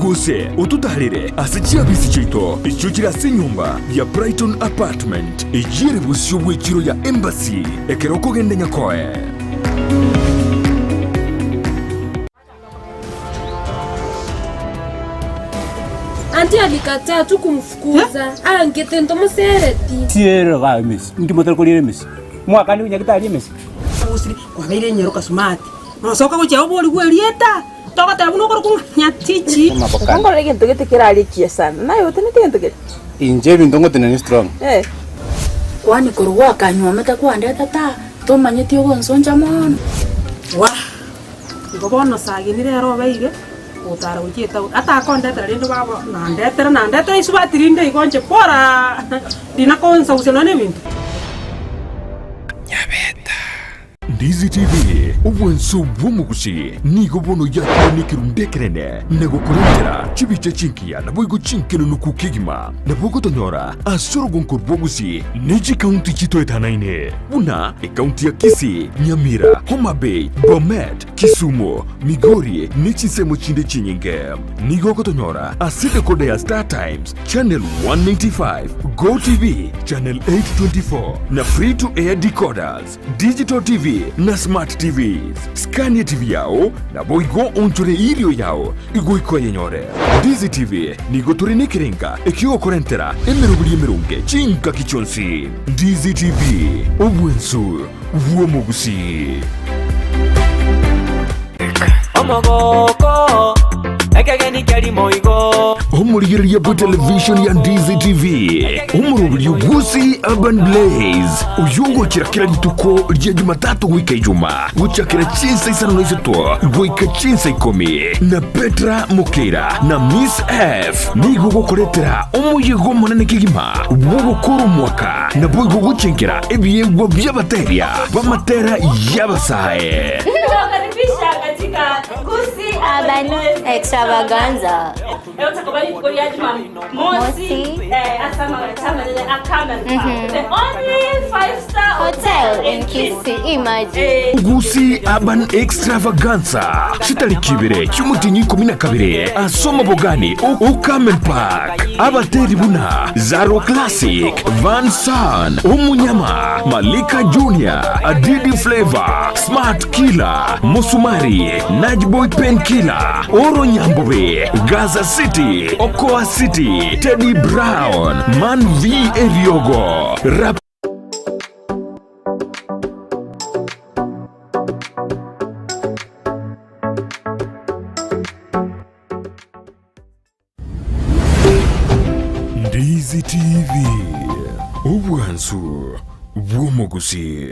Gose ototaarere ase chiabisi chiaito echio chire ase enyomba ya Brighton Apartment, eyio ere bosio bw'echiro ya Embassy ekero okogenda Nyakoe. Auntie alikataa tu kumfukuza, aangete ntomosereti. Tiere igaa emesi, inki motari koriera emesi? Mwakande nyagetari emesi? Gusiri kwabeire enyaroka smart. Nosoka gochia oborigwe erieta, togoteba buna okorokwa ng'a Nyatichi. Reka nkorore egento gete kerare ekiya sana. Naye otenete egento keria? Inche ebinto ngotenenia strong. Eh. Kwani korwa gwakanywomete kwandeta taa, tomanyeti ogonsoncha mono. Wah! Igo bono Sagini rero obeire ogotara gochia etaoni, atakondetera rende baba nandetere nandetere isubati rinde igo inche bora rina konsagusia nonya na ebinto. Ndizi TV, obwanso bw'omogusi, nigo bono yakire nekerundu ekenene na gokorentera chibicha chingiya naboigo chinkenunuku kegima. Nabo ogotonyora ase orogonko rw'ogusi ne chikaunti chitoetanaine buna ekaunti ya Kisii, Nyamira, Homa Bay, Bomet, Kisumu, Migori ne chinsemo chinde chinyinge. Nigo ogotonyora ase decoder ya Star Times, Channel 195, Go TV, Channel 824 na Free to Air decoders. Digital TV na Smart TVs. Skania TV yao naboigo onchore irio yao igoika oyenyore. Ndizi TV nigo tore nekerenga ekiogokorentera emeroberi emeronge chingaki chionsi. Ndizi TV, obwensu bw'omogusii. Omogoko, ekegeni keria moigo. Omorigereria bwe television ya Ndizi TV, omoroberio bw'Gusii Urban Blaze, oyio ogochera kera rituko ria Jumatatu goika Ijuma, gochakera chinsa isano na isato goika chinsa ikomi, na Petra Mokeira na Miss F nigo gokoretera omoyega omonene kegima bw'ogokora omwaka naboigo gochenkera ebiegwa bi'abateria b'amatera y'abasae. Tunawakaribisha katika Gusii Urban Extravaganza. Leo tutakuwa rituko ria Jumamosi Mosi. eh, ase amagacho amanene a Carmen Park. The only five star Hotel in Kisii, imagine. Eh, Gusii Urban Extravaganza chitariki ibere chi'omotienyi ikomi na kabere ase omobogani o Carmen Park. Abateri buna Zaro Classic, Van San, Omunyama, Malika Junior, Adidi Flavor, Smart Killer, Musumari, Najboy Pen Killer, Oro Nyambobe, Gaza City, Okoa City, Teddy Brown, Man V Eriogo, Rap Ndizi TV, obwansu bw'omogusii.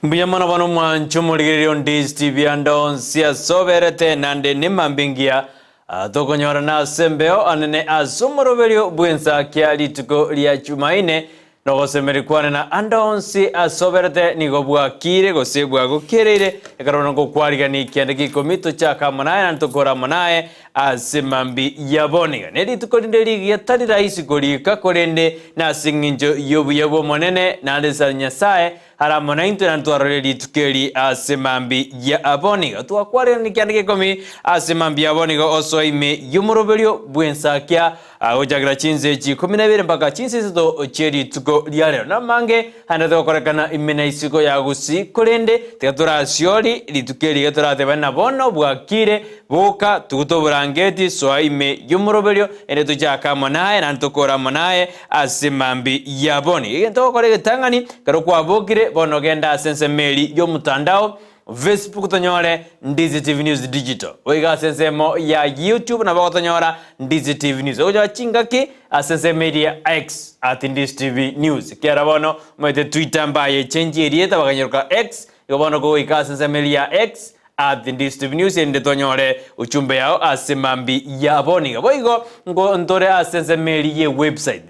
Mbuya mono bono mwanche omorigereria o Ndizi TV ande onsi ase oberete nande nemambia engiya ah, tokonyorana ase embeo anene ase omoroberio bw'ensakia rituko ria Chumaine nogosemeria kwane na ande onsi ase oberete nigo bwakire gose bwagokereire ekero bono ngokwarigania ekianda kia ikomi tochake amo naye naende tokore amo naye ase mambia ya bono. Iga nerituko rinde rigiya tari rahisi korika korende nase eng'encho y'obuya bw'Omonene naende ase Nyasae Are amo naintwe naende twarorire rituko eri ase mambia ya abo. Nigo twakwarire nekianda gia ikomi ase mambia abo nigo osoa ime y'omoroberio bw'ensakia gochakera chinsa echi ikomi na ibere mpaka chinsa isato chie rituko ria rero. Namange aende togokorekana ime na isiko ya Gusii korende tiga torasiori rituko eri iga toratebe na bono bwakire Boka, tuguta oborangeti, soa ime y'omoroberio, erinde tochake amo naye, naende tokore amo naye ase mambia ya bono. Egento ogokora egetang'ani, ekero kwabokire, bono genda ase ensemo eria y'omotandao, Facebook tonyore Ndizi TV News Digital. Boigo ase ensemo ya YouTube nabo ogotonyora Ndizi TV News. Ogochora chingaki ase ensemo eria ya X at Ndizi TV News. Ekiagera bono omanyete Twitter mbayechenchie erieta bakanyeroka X, igo bono kogoika ase ensemo eria ya X At Ndizi News erinde tonyore uchumbe yao ase mambi ya bono iga. Boigo nko ntore ase ensemo eri ye website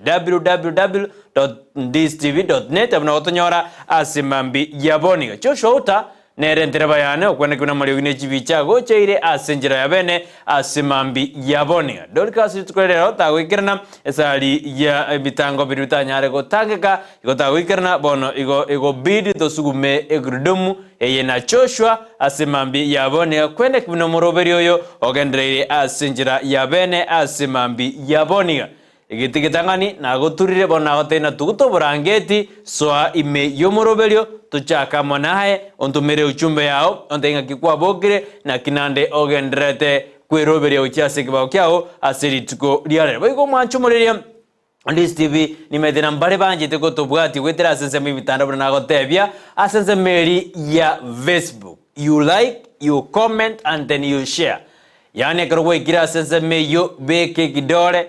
www.ndiztv.net abwo nabo tonyora ase mambi ya bono iga. Joshua Outa. Nere entereba yane, okwenekigwa namariogi ne chibicha agocheire ase enchera ya bene ase mambi ya bonia. Dorcas rituko rero tagoikerana esari ya ebitango biria bitanyare gotangeka, igo tagoikerana bono igo egobidi tosugume egurudumu eye na Joshua ase mambi ya bonia kwenekigwa nomoroberi oyo ogendereire ase enchera ya bene ase mambi ya bonia. Egeti getang'ani nagoturire, bono nagotebia ng'a tuguta oborangeti, soa ime y'omoroberio, tochake amo naye, ontomere euchumbe yao, ontebie ng'aki kwabokire, naki naende ogendererete kweroberia gochia ase ekebao kiao ase rituko ria rero. Boigo omwanche omoreria onde Steve, nimanyete na mbare banchete gotobwatia goetera ase ensemo y'emitandao buna nagotebia, ase ensemo eria ya Facebook. You like, you comment and then you share. Yaani ekero gwaikire ase ensemo eyio, beka ekidore,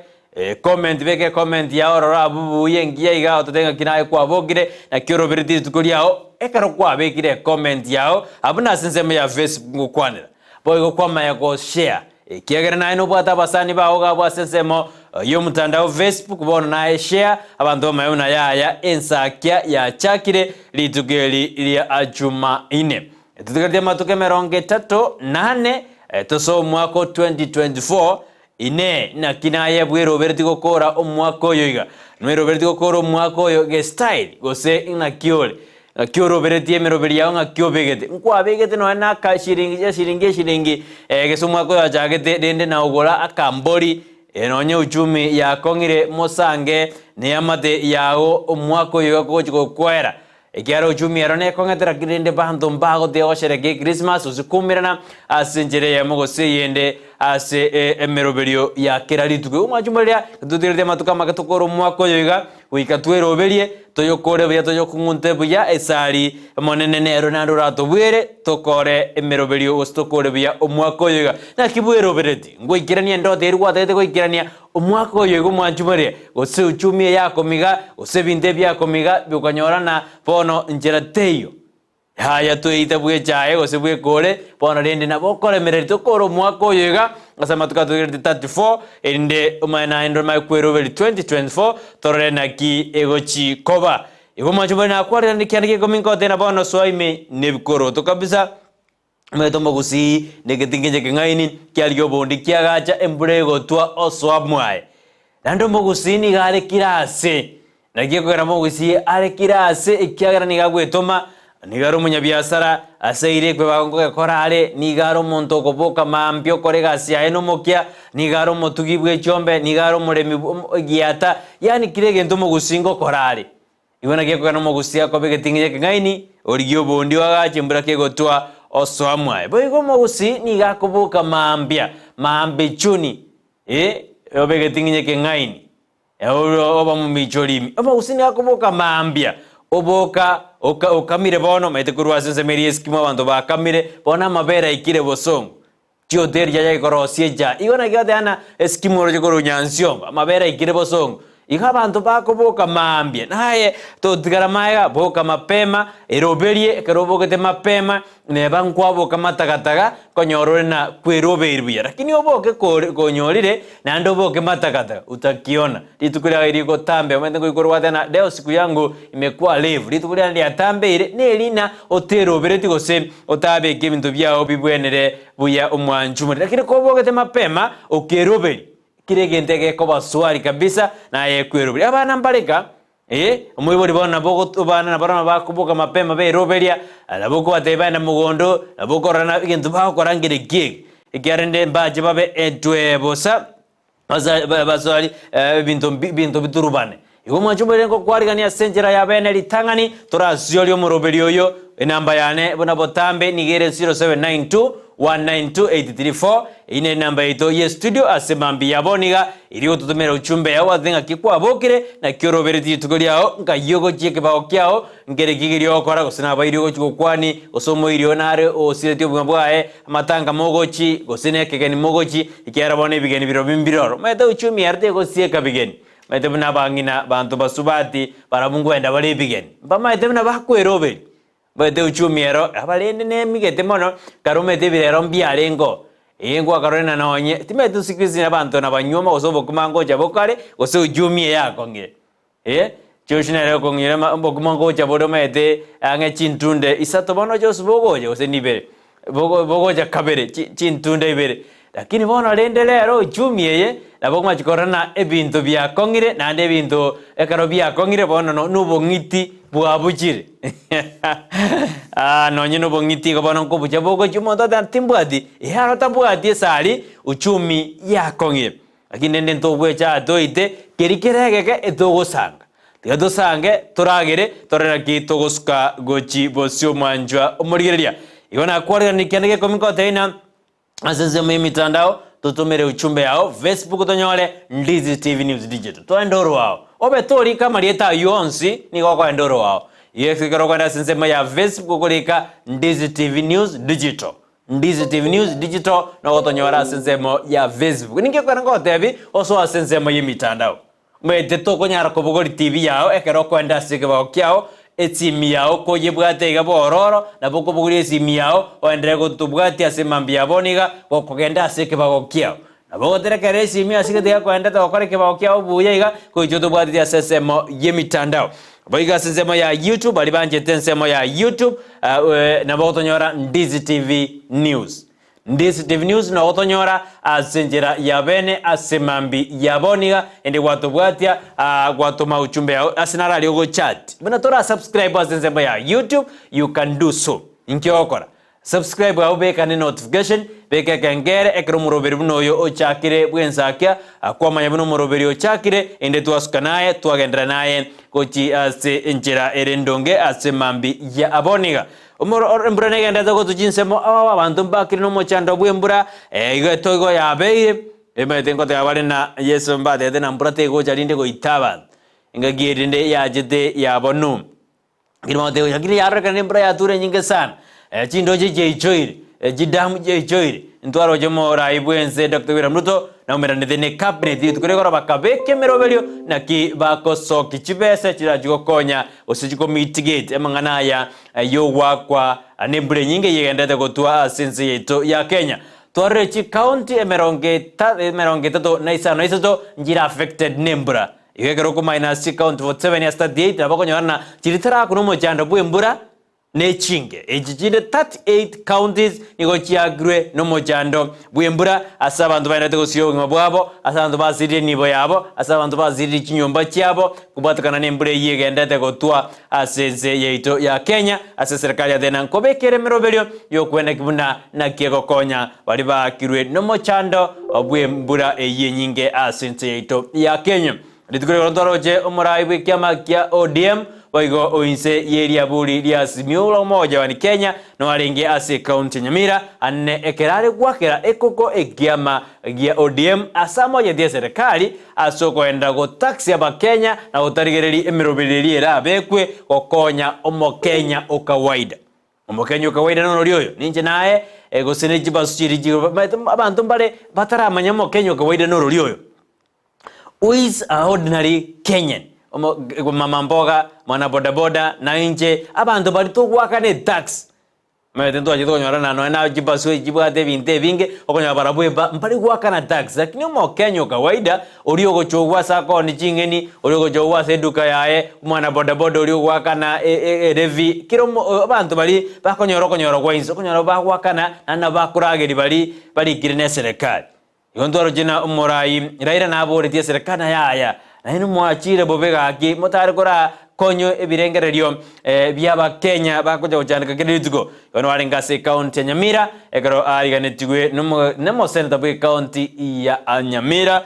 comment, beka ecomment yao orore abwo buya engiya iga ototebie ng'aki naye kwabokire, naki orobereti rituko riao, ekero kwabekire ecomment yao, abwo nase ensemo ya Facebook ngokwanera. Boigo kwamanya go share, ekiagera naye nobwate abasani bao iga abwo ase ensemo y'omotandao Facebook, bono naye share, abanto bamanye buna yaya ensakia yachakire rituko eri ria Jumaine. Totigaretie amatuko emerongo etato na ane tosoe omwaka o 2024, Inee, naki naye bweroberetie gokora omwaka oyo iga? Nweroberetie gokora omwaka oyo gestyle, gose ng'aki ore? Ng'aki oroberetie emeroberi yao ng'aki obegete? Nkwabegete nonya na aka shiringi eshiringi eshiringi gese omwaka oyo achagete rende naogora akambori nonye uchumi yakong'ire mosange neamate yago omwaka oyo iga kogochi gokoera. Ekiagera uchumi ero nekong'etera ki rende banto mbagotiga gosherekea Ekrismasi gose koumerana ase enchera eyemo gose eyende ase emeroberio ya kera rituko. Igo mwanche riria totigereti amatuko amake tokore omwaka oyo iga, goika tweroberie, toyokore buya toyokong'unte buya esari Omonene nero naende oratobwere tokore emeroberio gose tokore buya omwaka oyo iga. Naki bwerobereti? Ngoikerania endoto eria gwatagete goikerania Omwaka oyo igo mwanchumore, gose uchumi eyakomiga, gose ebinto ebiakomiga, bikonyorana bono nchera teiyo. Yaya tweite bw'echaye gose bw'ekore, bono rende nabo okoremereria tokore omwaka oyo iga, ase amatuko atoigerete 34, erinde omanye naende omanye kweroberia 2024, torore naki egochi koba. Igo mwanchumore nakwarire naende kianda gia ikomi nkoteba bono soa ime nebikoroto kabisa. Omanyete omogusii negetingenche keng'aini kiarigia obondi kiagacha embura egotwa osoa mwaye. Naende omogusii nigo are kira ase. Naki ekogera omogusii are kira ase ekiagera nigo agwetoma, nigo are omonyabiasara, ase eira ekwebago nkogekora are, nigo are omonto okoboka mambia okora egasi yaye nomokia, nigo are omotugi bw'echiombe, nigo are omoremi egiata, yaani kira egento omogusii ngokora are. Igo naki ekogera omogusia akoba egeting'inyi ekeng'aini, origia obondi oagache embura kegotwa osoa mwaye. Boigo omogusi nigo akoboka mambia, mambia chuni, eh, obe egeting'inyi ekeng'aini, oba omomichori ime. Omogusi nigo akoboka mambia, oboka oka okamire bono, omanyete korwa ase ensemo eria y'esikimo abanto bakamire, bono amabere aikire bosongo. Chihoteli chiacha gikorosia echae. Igo naki goteba ng'a eskimu oroche korwa Nyansiongo, amabere aikire bosongo. Igo abanto bakoboka mambia, naye totigara magega, boka mapema, eroberie ekero obogete mapema, neba nkwaboka matagataga, konyora ore na kwerobeiri buya. Lakini oboke kore konyorire, naende oboke matagataga, utakiona. Rituko riaye rigotambea, omanyete ngoika ore gwateba ng'a leo siku yangu imekuwa refu, rituko riane riatambeire, nerina oterobereti gose otabeke ebinto biao bibwenere buya omwanchu more. Lakini kobogete mapema okeroberi, kera egento egekoba swari kabisa, naye kweroberi. Abana mbareka, eh, omoibori bono nabo ogot abana nabo nabo bakoboka mapema beroberia, nabo okobatebia baende mogondo, nabo okorora na egento bagokora nkere ki eke, ekiagera rende mbache babe entwe bosa. Baswari ebinto ebinto biturubane. Igo mwanche omoirere ngokwarigania ase enchera ya bene ritang'ani torasiorie omoroberi oyo. Enamba yane buna botambe nigo ere 0792192834. Eyio nere enamba yaito ye studio ase mambia ya bono iga erio gototomera uchumbe yao ase ng'aki kwabokire naki oroberetie rituko riao nkai ogochia ekebao kiao nkere ki keria ogokora gose nabairi ogochia gokwani gose omoiri oo nare osiretie obogima bwaye amatanga mogochi gose nekegeni mogochi Ekiagera bono ebigeni birobio mbiroro, omanyete uchumi ere tegosieka bigeni. Omanyete buna abang'ina banto basubati barabwo nkoenda bare ebigeni, mbamaete buna bakweroberia. Omanyete uchumi ero abarende nemigete mono, kare omanyete ebirero mbiarengeo, ee ngwakarore na nonye, timanyeti siku hizi abanto nabanyuoma gose obokima ngocha bokare, gose uchumi eye yakong'ire. Ee, Josh nere okong'ira ma obokima ngocha bore omanyete ang'e chintunde isato bono Josh bogocha gose nibere, bogo bogocha kabere chi chintunde ibere. Lakini bono rende rero uchumi eye, nabo okomachi korora ng'a ebinto biakong'ire naende ebinto ekero biakong'ire bono no na obong'iti bwabuchire nonye na obong'iti igo bono nkobucha bogochia omonto oteba timbwati, eeh aro tabwati esari uchumi yakong'ire. Lakini rende ntogwecha aa toite, keria kere egeke etogosanga. Tiga tosange, toragere, torore naki togosuka gochi bosio omwanchwa omorigereria. Igo nakwareranie kende gekomi nkotebia ng'a ase ensemo y'emitandao totomere uchumbe yao Facebook tonyore Ndizi TV News Digital. Toende oroao. Obe torika amarieta ayio onsi nigo okoenda oroao. Igo ekero okoenda ase ensemo ya Facebook okorika Ndizi TV News Digital. Ndizi TV News Digital nogotonyora ase ensemo ya Facebook. Ninki ekero ngotebi osoe ase ensemo y'emitandao. Omanyete tokonyara kobogoria TV yao ekero okoenda ase ekebago kiao, esimi yao koyebwate iga bororo, nabo okobogoria esimi yao oenderere gotobwatia ase mambia ya bono iga gokogenda ase ekebago kiao. Nabo ogoterekera esimi ase gete gekoendete gokora ekebago kiao buya iga goicha otobwateti ase ensemo y'emitandao. Boigo ase ensemo ya YouTube baria banchete ensemo ya YouTube nabo ogotonyora Ndizi TV News. Ndizi TV News nabo ogotonyora ase enchera ya bene ase mambi ya bono iga ende gwatobwatia gwatoma ujumbe yao ase naro aria ogochat. Buna tora subscribe ase ensemo ya YouTube you can do so. Inki ogokora? Subscribe abwo beka ne notification, beka ekengere ekero omoroberi buna oyo ochakire bwensakia, kwamanya buna omoroberi ochakire, ende twasuka naye twagenderera naye gochi ase enchera ere endonge ase mambi ya aboniga. Omoro embura negenderete gotwa chinsemo ao abanto mbakire nomochando bw'embura, igo etoigo yabeire, emanyete ngoteba bare na Yeso mbatebete na mbura tegocha rinde goita abanto. Engaki erinde yachete yabo nu. Lakini bagoteba, Lakini yarorekana nembura yature enyinge sana, eh, chindoche chiaichoire, eh, chidamu chiaichoire. Ntwaroche omorai bw'ense Dr. William Ruto naumeranete ne cabinet rituko rigoro bakabeka emeroberio naki bagosokia chibesa chirachi gokonya gose chikomitigate amang'ana aya y'ogwakwa nembura enyinge eyio egenderete gotwa ase ense yaito ya Kenya. Twarorire chicounty emerongo eta emerongo etato na isano na isato nchire affected nembura. Igo ekero okominus chikaunti 47 ase 38 nabo okonyora ng'a chiria tarakuna omochando bw'embura nechinge. Echi chinde 38 counties nigo chiakirwe nomochando bw'embura ase abanto baendete gosiria obogima bwabo, ase abanto basiririe enibo yabo, ase abanto basiririe chinyomba chiabo kobwatekana nembura eyio egenderete gotwa ase ense yaito ya Kenya ase eserekari ya Thena nkobekere emeroberio y'okweneki buna naki egokonya baria baakirwe nomochando bw'embura eyio enyinge ase ense yaito ya Kenya. Rituko rigoro ntwaroche omorai bw'ekiama kia ODM boigo o inse y'eriaburi ria Azimio la Umoja One Kenya noarenge ase ekaunti ya Nyamira ane ekero are goakera ekoko ekiama gia ODM ase amocheti eserekari ase okoenda gotaxi abakenya na gotarigereria emeroberio eria erabekwe gokonya omokenya o kawaida. Omokenya o kawaida norori oyo, ninche naye gose ne chibasu chiria chigo omanyete abanto mbare bataramanya omokenya o kawaida norori oyo. Who is a ordinary Kenyan? Omo mama mboga, mwana bodaboda, na inche, abanto baria togoakana etax. Omanyete ntwachete konyora na nonya na chibasu echi chibwate ebinto ebinge, okonyora barabwo eba mbari goakana tax. Lakini omokenya o kawaida, oria ogochogwa ase akooni ching'eni, oria ogochogwa ase eduka yaye, omwana bodaboda oria ogoakana e- e- elevy, kera omo abanto baria bakonyora okonyora gwa inse, okonyora bagoakana naende nabo bakorageria baria barikire na eserekari. Igo ntwaroche na omorai Raila naboretie eserekari na yaya, naende mwachire bobe gaki motare korakonywe ebirengererio bia abakenya bagocha gochandeka kera rituko. Igo narenge ase ecounty ya Nyamira ekero ariganetigwe nomoseneta bwe ecounty ya Nyamira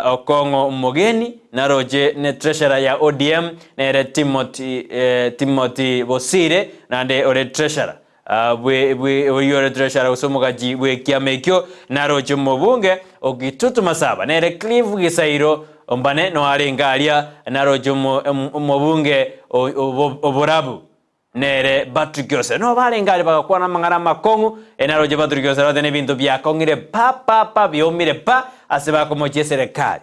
Okong'o Mogeni naroche ne treasurer ya ODM nere Timothy Timothy Bosire naende ore treasurer. Oyio ore treasurer gose omogachi bw'ekiama ekio naroche omobunge o Kitutu Masaba, nere Cliff Gisairo Ombane noarenge aria, naroche omobunge o Borabu, nere Patrick Osero. Nabo barenge aria bagakwana amang'ana amakong'u, naroche Patrick Osero ate nebinto biakong'ire pa pa pa biomire pa ase bakomochia eserekari.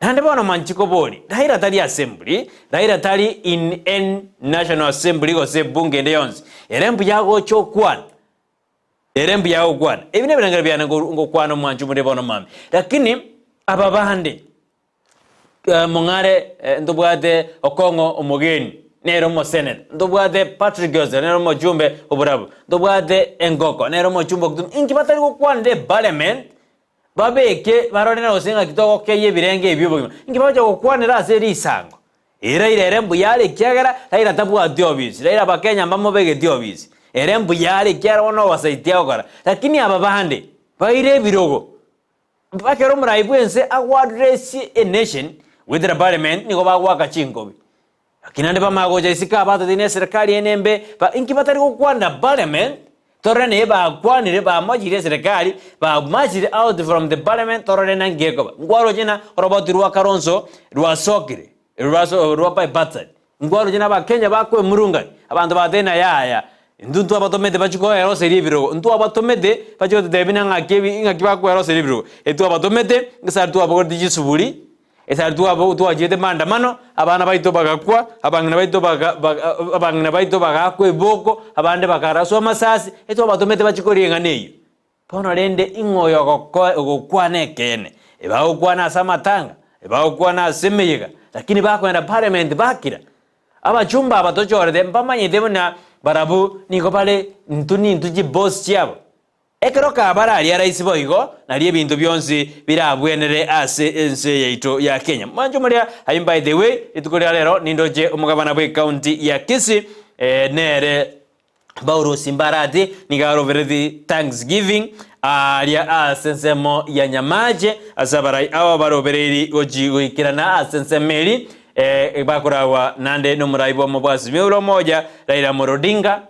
Naende bono manchi koboria, Raila tari assembly, Raila tari in any national assembly gose ebunge ende yonsi, ere mbuya agocha okwana, ere mbuya agokwana. Ebi nebirengererio biane ngokwana omwanchi omoriri bono mambia. Lakini aba bande, Mong'are ntobwate Okong'o Omogeni, nere omoseneta, ntobwate Patrick Ose, nere omochumbe oborabu, ntobwate Engoko, nere omochumbe o Kitutu. Inki batari gokwanera eparliament babeke barore na gose ng'aki togokeyia ebirenge ebi bi'obogima. Inki bagocha gokwanera ase risango? Ee Raila ere mbuya are ekiagera Raila tabwati obisi, Raila abakenya mbamobegeti obisi. Ere mbuya are ekiagera bono oversight agokora. Lakini aba bande baire ebirogo. Ekero omorai bw'ense agoaddressie enation goetera parliament nigo bagoaka chinkobi. Lakini naende bamanya gocha isiko abatotiri na eserekari eye nembe ba inki batari gokwanera parliament torore naye bakwanire bamochire eserekari ba marched out from the parliament torore naki gekoba. Nkwaroche ng'a oroboti rwa Kalonzo rwasokire rwaso rwa bipartisan. Nkwaroche na abakenya bakwemurungania, abanto batebire na yaya, intwe ntwabatomete bachie koeroseria ebirogo, ntwabatomete bachie gototebia buna ng'aki ebi ng'aki bakweroseria ebirogo, etwabatomete esari twabogoreti chisuburi, esari twabo twachiete maandamano, abana baito bagakwa, abang'ina baito baga baga abang'ina baito bagaakwa ebiboko, abande bakaraswa amasasi, etwabatomete bachie koria eng'ana eyio. Bono rende ing'o oyo ogokwana ekeene? Ebagokwana ase amatanga, ebagokwana ase emeyega, lakini bakogenda parliament bakira. Abachumba aba tochorete mbamanyete buna barabwo nigo bare intwe nintwe chiboss chiabo. Ekero kabare aria raisi boigo, nario ebinto bionsi birabwenere ase ense yaito ya Kenya. Mwanche moria ayio by the way, rituko ria rero nindoche omogabana bwe county ya Kisii nere Paulo Simbarati nigo arobereti Thanksgiving aaria ase ensemo ya Nyamache ase abarai abo barobereiri gochi goikerana ase ensemo eri eh, bakoragwa nande nomorai bw'omo bwa Azimio la Umoja Raila Amolo Odinga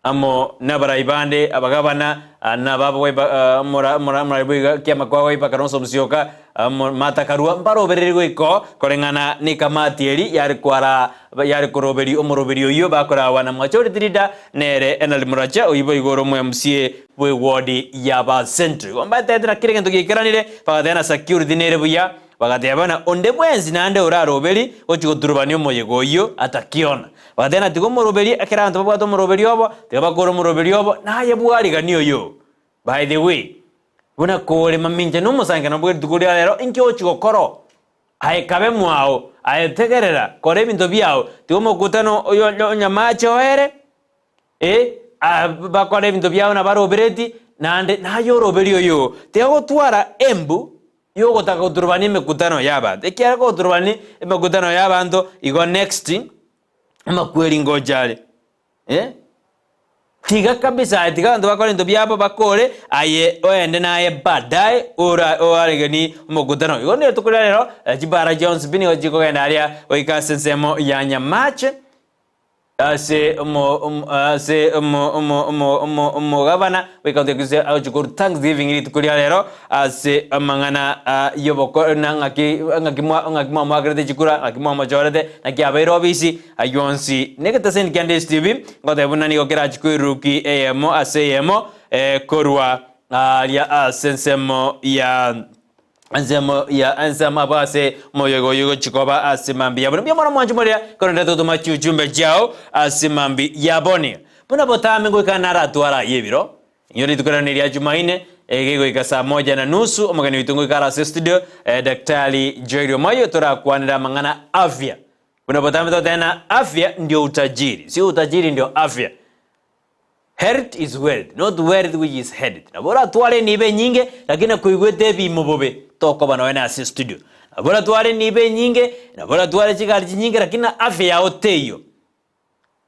amo nabarai bande abagabana ah, na baba bwa ah, mora- mora- morai bwa kiama kwa Wiper Kalonzo Musyoka amo Martha Karua mbarobereiri goika oo koreng'ana nekamati eri yare kwara Yare koroberia omoroberi oyio bakorawa na Majority Leader nere Enald Muracha oyio boigo ore omo MCA bwe ward ya ba Central. Igo mbaetete na kera egento giaikeranire bagateba na security nere buya bagateba na onde bwensi naende oraroberi gochi goturubania omoyega oyio atakiona. Bagateba na tiga omoroberi ekero abanto babwate omoroberi obo tiga bakore omoroberi obo naye bwariganie oyo. By the way buna kore mamincha na omosangerano bwe rituko ria rero inki ogochi gokora oo? Aye kabe mwao, aye tegerera, kora ebinto biao, tiga omokutano oyo onyamache oere, ee, bakore ebinto biao nabarobereti, naende naye oroberi oyo. Tiga gotwara embu yogotaka goturubania emekutano y'abanto, ekiagera kogoturubania emekutano y'abanto igo next amakweri ngocha are. Eh? Tiga kabisa aye, tiga abanto bakore ebinto biabo bakore, aye oende naye baadaye ora oaregeni omokutano. Igo nigo rituko ria rero, eh, chibara chionsi pi nigo chikogenda aria goika ase ensemo ya Nyamache, ase omo omo ase omo omo omo omo omogabana bw'ecounty ya Kisii agochia korwa thanksgiving rituko ria rero ase amang'ana ah, y'oboko na ng'aki ng'aki mwa ng'aki mwamoakerete chikura, ng'aki mwamochorete, naki abeire obisi. Ayio onsi negetaseni kia DSTV, ngoteba buna nigo kerachi koiruruki eyemo ase eyemo korwa aria ase ensemo ya ensemo ya ensemo abwo ase omoyega oyio ogochi koba ase mambia yabone. Mbuya mono mwanche moria korende totoma chiuchumbe chiao ase mambia yabone. Buna botambe ngoika naratware ayio ebiro. Inyora rituko riane ria Jumaine, egegoika saa moja na nusu, omogeni oito ngoika are ase studio, Daktari Joel Omoyo, torakwanere amang'ana afya. Buna botambe togoteba ng'a afya ndio utajiri, sio utajiri ndio afya. Health is wealth, not wealth which is health. Nabo oratware enibo enyinge lakini nakoigwete ebimo bobe, tokoba nonya na ase studio. Nabo oratware enibo enyinge, nabo oratware chigari chinyinge lakini na afya yao teiyo.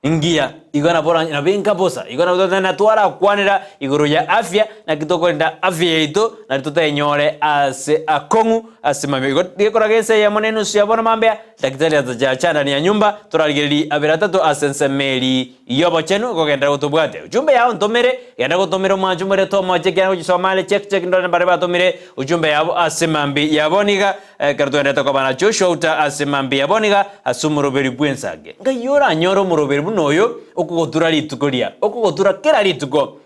Ngiya, igo nabo ora nabo enka bosa. Igo nabo totebe ng'a twarakwanera igoro ya afya, naki tokorinda afya yaito, nari totenyore ase akong'u ase mambia. Igo gekoraga ensa eyemo na enusu ya bono mambia, daktari atachacha ndani ya nyumba, torarigererie abere atato ase ensemo eria y'obochenu ekogenderera gotobwatia. Ujumbe yao ntomere, genda gotomera omwancho more tomoche ekiagera ngochisoma are check check ndore mbare batomire ujumbe yabo ase mambia ya bono iga. Ekero twenderete koba na Joshua uta ase mambia bono iga ase omoroberi bw'ensange. Ngai oranyore omoroberi buna oyo okogotura rituko ria okogotura kera rituko,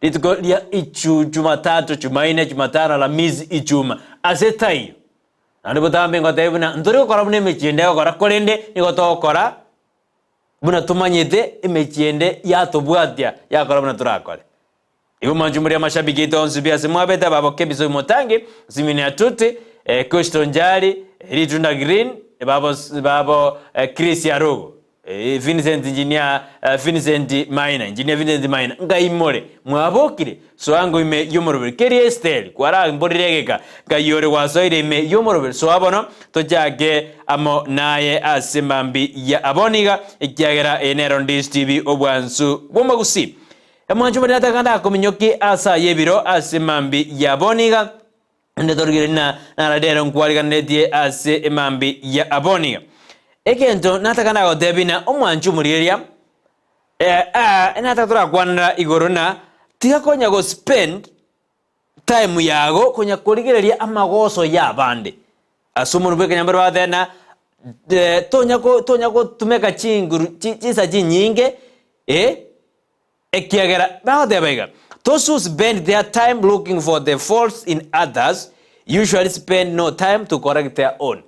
rituko ria ichu Jumatatu, Jumaine, Jumatano, Alamisi, Ijuma, ase taiyo. Naende botambe ngotebie buna ntori gokora buna emechie ende egokora, korende nigo togokora buna tomanyete emechie ende yatobwatia yakora buna torakore. Igo mwanche more amashabiki aito onsi pi ase mwabete ababo Kebisoi Motangi, Simini Atuti, eh, Kristo Njari, Ritunda Green, babo babo Chris Arugo, Vincent Engineer Vincent Maina, Engineer Vincent Maina, ngai more mwabokire? Soa ango ime y'omoroberi. Keria Esteri kwaramborire egeka, ngai ore gwasoire ime y'omoroberi, soa bono tochake amo naye ase mambi ya abwo niga, ekiagera eye nero Ndisi TV obwansu bw'omogusii. Emwancho bari nataka ndakominyokie ase aye ebiro ase mambi ya bono iga, Naende torigere ng'a nararero nkwariganeretie ase emambi ya bono iga. Egento nataka ndagotebie ng'a omwancho omorigereria, eh, ah, nataka torakwanera igoro ng'a tiga konya go spend time yago konya korigereria amagoso ya abande. Ase omonwa bw'ekenyambero bagoteba ng'a eh, tonya ko tonya gotumeka chinguru chi chinsa chinyinge eh, Ekiagera bagoteba iga, Those who spend their time looking for the faults in others usually spend no time to correct their own.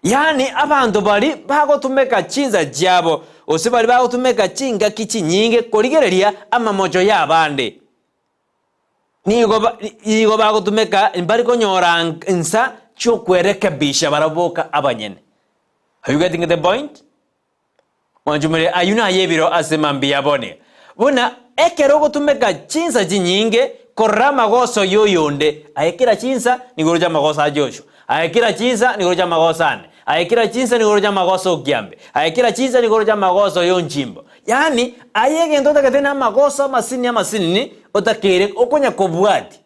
Yaani abanto baria bagotumeka chinsa chiabo gose baria bagotumeka chingaki chinyinge korigereria amamocho y'abande, nigo ba nigo bagotumeka mbari konyora nsa chi'okwerekebisha barabwo boka abanyene. Are you getting the point? Mwanchumire ayio naye ebiro ase mambia bone, buna ekero ogotumeka chinsa chinyinge korora amagoso y'oyonde, aye kera chinsa nigo oroche amagoso a Joshua, aye kera chinsa nigo oroche amagoso ane, aye kera chinsa nigo oroche amagoso okiambe, aye kera chinsa nigo oroche amagoso y'onchimbo. Yaani aye egento otagete namagoso amasinini amasinini otakeire okonya kobwatia.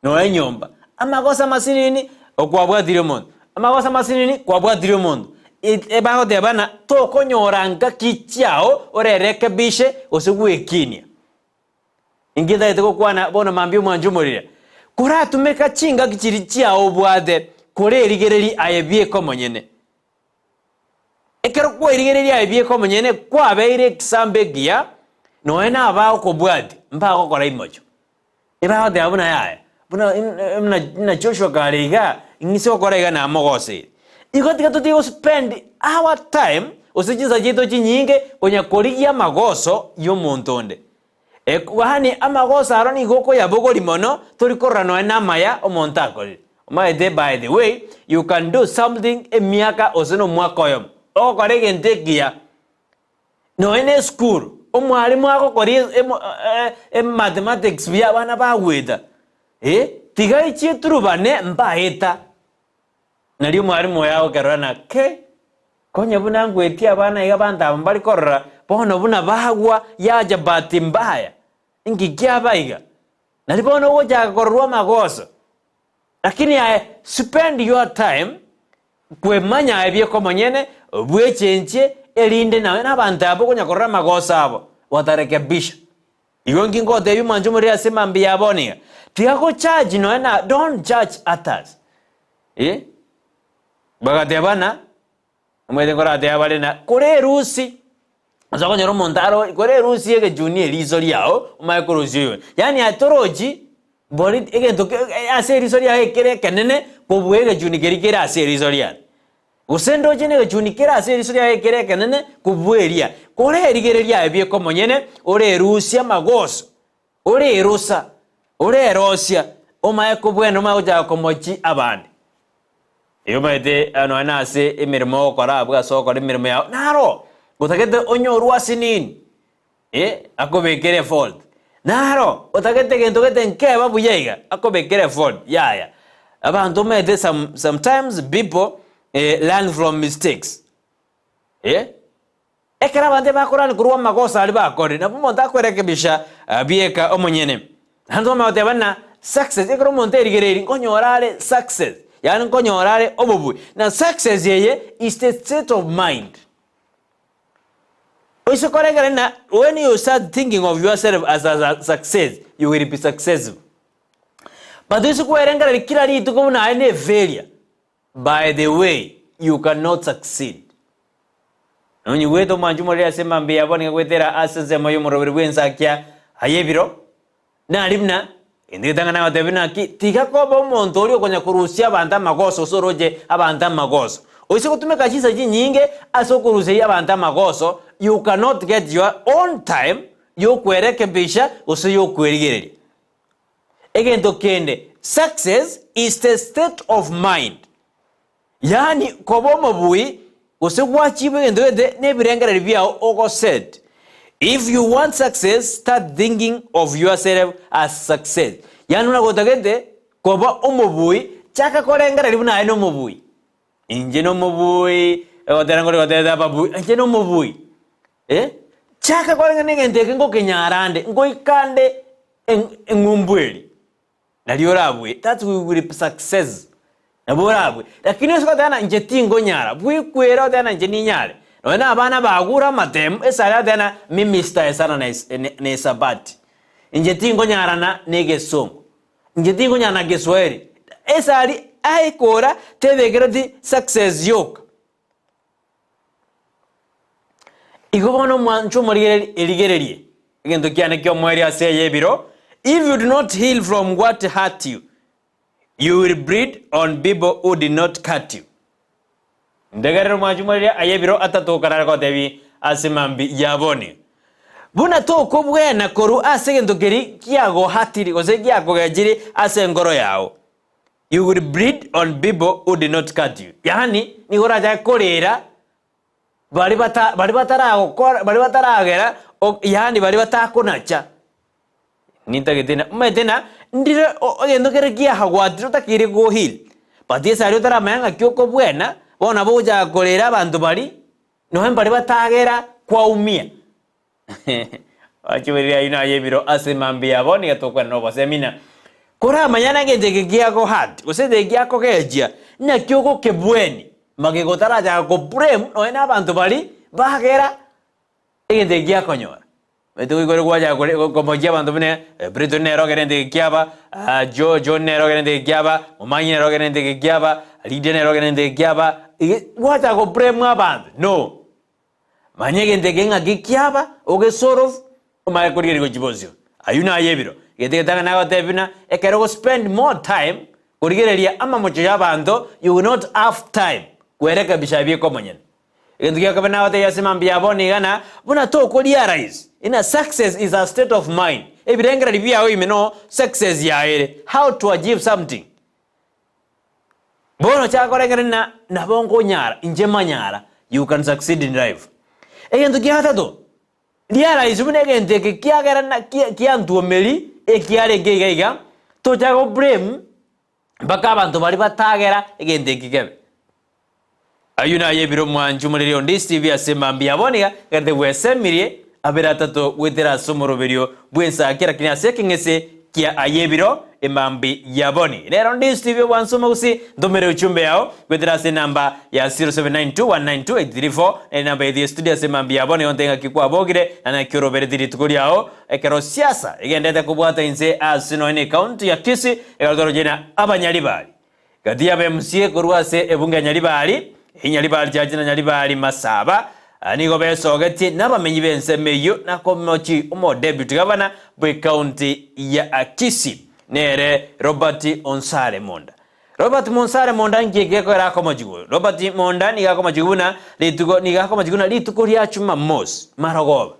Nonya enyomba, amagoso amasinini okwabwatirie omonto, amagoso amasinini kwabwatirie omonto, e bagoteba ng'a tokonyora ngaki chiao orerekebishe gose gwekinia. Inki ntagete gokwana bono mambia omwancho omorire? Koratumeka chingaki chiria chiao obwate korerigereria aye bieka omonyene. Ekero kwairigereria aye bieka omonyene kwabeire ekisambo ekiya, nonya na abagokobwatia mbagokora imocho. Ebagoteba buna yaya, buna buna buna Joshua kare igaa, ing'ise gokora iga namogoseire. Igo tiga totige go spend our time gose chinsa chiaito chinyinge konya korigia amagoso ya omonto onde. Yaani amagoso aro nigo okoyabogoria mono tori korora nonya na amaya omonto akorire. Omanyete by the way, you can do something emiaka gose na omwaka oyomo, ogokora egento ekiya. Nonya na esukuru, omwalimu agokoria emathematics buya abana bagweta, eh, tiga ichie eturubane mbaeta. Nario omwalimu oyo agokerora ng'a kei, konya buna ngwetie abana iga abanto aba mbari korora, bono buna bagwa yacha bahati mbaya, inki kiaba iga? Nario bono ogochaka kororwa amagoso. Lakini aye spend your time kwemanya aye bieka omonyene, bwechenchie, erinde naye na abanto abwo okonya korora amagoso abo, gwatarekebisha. Igo nki ngotebia omwancho omoriri ase mambia ya bono iga, tiga go judge nonya na don't judge others eh, bagatebana, omanyete nkoratebe bare na kore erusi, ase okonyora omonto aro kore erusi egechuni eriso riao, omanye korusia oyonde. Yaani aye torochi bori egento ke ase eriso riao ekere ekenene kobua egechuni keria kere ase eriso riane. Gose ndoche negechuni kere ase eriso riaye ekere ekenene kobua eria. Korerigereria aye bieka omonyene, orerusie amagoso, orerosa, orerosia, omaye kobwena omanye gochaka komochia abande. Erio omanyete nonya na ase emeremo ogokora abwo ase ogokora emeremo yao, naro otagete onyorwe ase nini? Eh, akobekere efault. Naro otagete gento gete nkeba buya iga, akobekere efault, yaya. Abanto omanyete some, sometimes people eh, learn from mistakes. Eh, ekero abanto bakorani korwa amagoso aria bakorire, nabo omonto akwerekebisha ah, bieka omonyene. Naende twamanya goteba ng'a success, ekero omonto erigereiri nkonyora are success, yaani nkonyora are obobui. Na success eye is the state of mind. Oise koregera ng'a when you start thinking of yourself as a success, you will be successful. But oise kwerengereria kera rituko buna aye ne efailure, by the way, you cannot succeed. Nonyigwete omwanchi omoriri ase mambia yabo nigo gwetera ase ensemo y'omoroberi bw'ensakia aye ebiro, Nari buna, egento getang'ani agotebia naki, tiga koba omonto oria okonya korusia abanto amagoso gose oroche abanto amagoso. Oise gotumeka chinsa chinyinge ase okoruseria abanto amagoso, you cannot get your own time yokwerekebisha gose yokwerigereria. Egento kende, success is the state of mind. Yaani koba omobui gose gwachibwa egento gete na ebirengererio biao ogoset. If you want success start thinking of yourself as success. Yaani buna gotagete koba omobui chaka korengereria buna aye nomobui. Inche nomobui, egotera nkore gotebete ababui, inche nomobui. Eh, chaka koreng'ana egento eke ngokenyara nde, ngoika nde eng'umbu eri. Nario orabue, that's we will success. Nabo orabue. Lakini ase goteba ng'a inche tingonyara, bwekwere otebe ng'a inche ninyare. Nonya na abana bagure amatemu, esare otebe ng'a mimi sitaesana na es- na esabati. Inche tingonyarana na egesongo. Inche tingonyarana na Kiswahili. Esari aikora tebekereti success yoka. Igo bono omwancho omorigererie erigererie egento kiane ki'omoerio ase eye ebiro, If you do not heal from what hurt you, you will bleed on people who did not cut you. Ntegerere omwancho omorigereria aye ebiro atatokarare gotebi ase mambi ya boni. Buna tokobwena korwa ase egento keria kiagohatiri gose giakogechiri ase enkoro yao. You will bleed on people who did not cut you. Yaani nigo orachake korera baria bata baria bataragokora baria bataragera o yaani baria batakonacha. Nintagete na omanyete na ndire o egento kere kiahagwatire otakeire go heal, but ase aria otaramanya ng'aki okobwena, bono nabo ogochaka korera abanto baria, nonya mbaria batagera kwaumia. Achiborire ayio naye ebiro ase mambia yabo, nigo tokwana nobosemi na koramanya egento eke giagohurt gose egento eke giakogechia naki ogokebweni magega otarachaka ko blame nonya na abanto baria bagera egento eke giakonyora. Omanyete goika gwachaka kore komochia abanto buna Briton nere ogere egento eke kiaba, Jo John nere ogere egento eke kiaba, Momanyi nere ogere egento eke kiaba, Lydia nere ogere egento eke kiaba, gwachaka ko blame abanto no. Manya egento eke ng'aki kiaba, ogesorofu, omanye korigereria gochia bosio. Ayio naye ebiro. Egento egetang'ani nagotebia buna, ekero ogo spend more time korigereria amamocho ya abanto, you will not have time kwerekebisha ebi ekomonyene. Egento gia kabere nagotebia ase mambia ya bono iga na, buna toko realize ina success is a state of mind, ebirengererio biago ime no success yaye ere, how to achieve something. Bono chaka korengereria ng'a nabo nkonyara, inche manyara, you can succeed in life. Egento kia gatato, realize buna egento eke kiagera na kia kiantuomeri ekiarenge iga iga, tochake go blame mpaka abanto baria batagera egento eki kebe. Ayio naye ebiro mwanche omoreri onde Steve ase mambia abo niga agerete bwesemirie abere atato goetera ase omoroberio bw'ensaki lakini ase ekeng'ese kia aye ebiro emambi ya boni. Rero ndi Steve obwansu omogusii ntomere uchumbe yao goetera ase enamba ya 0792192834 nere enamba yetu ye studio ase emambi ya boni onte ng'aki kwabogire na naki orobereti rituko riao ekero siasa egendete kobwata inse ase nonya ne county ya Kisii ekero toroche na abanyaribari Gati y'abemusie korwa ase ebunge ya Nyaribari, Nyaribari Chache na Nyaribari Masaba, nigo besogetie nabamenyi b'ensemo eyio na komochi omodeputy gavana bw'ecounty ya Kisii nere Robert Onsare Monda. Robert Monsare Monda nki gekogera akomochigwa? Robert Monda nigo akomochigwa buna rituko nigo akomochigwa buna rituko ria Jumamosi marogoba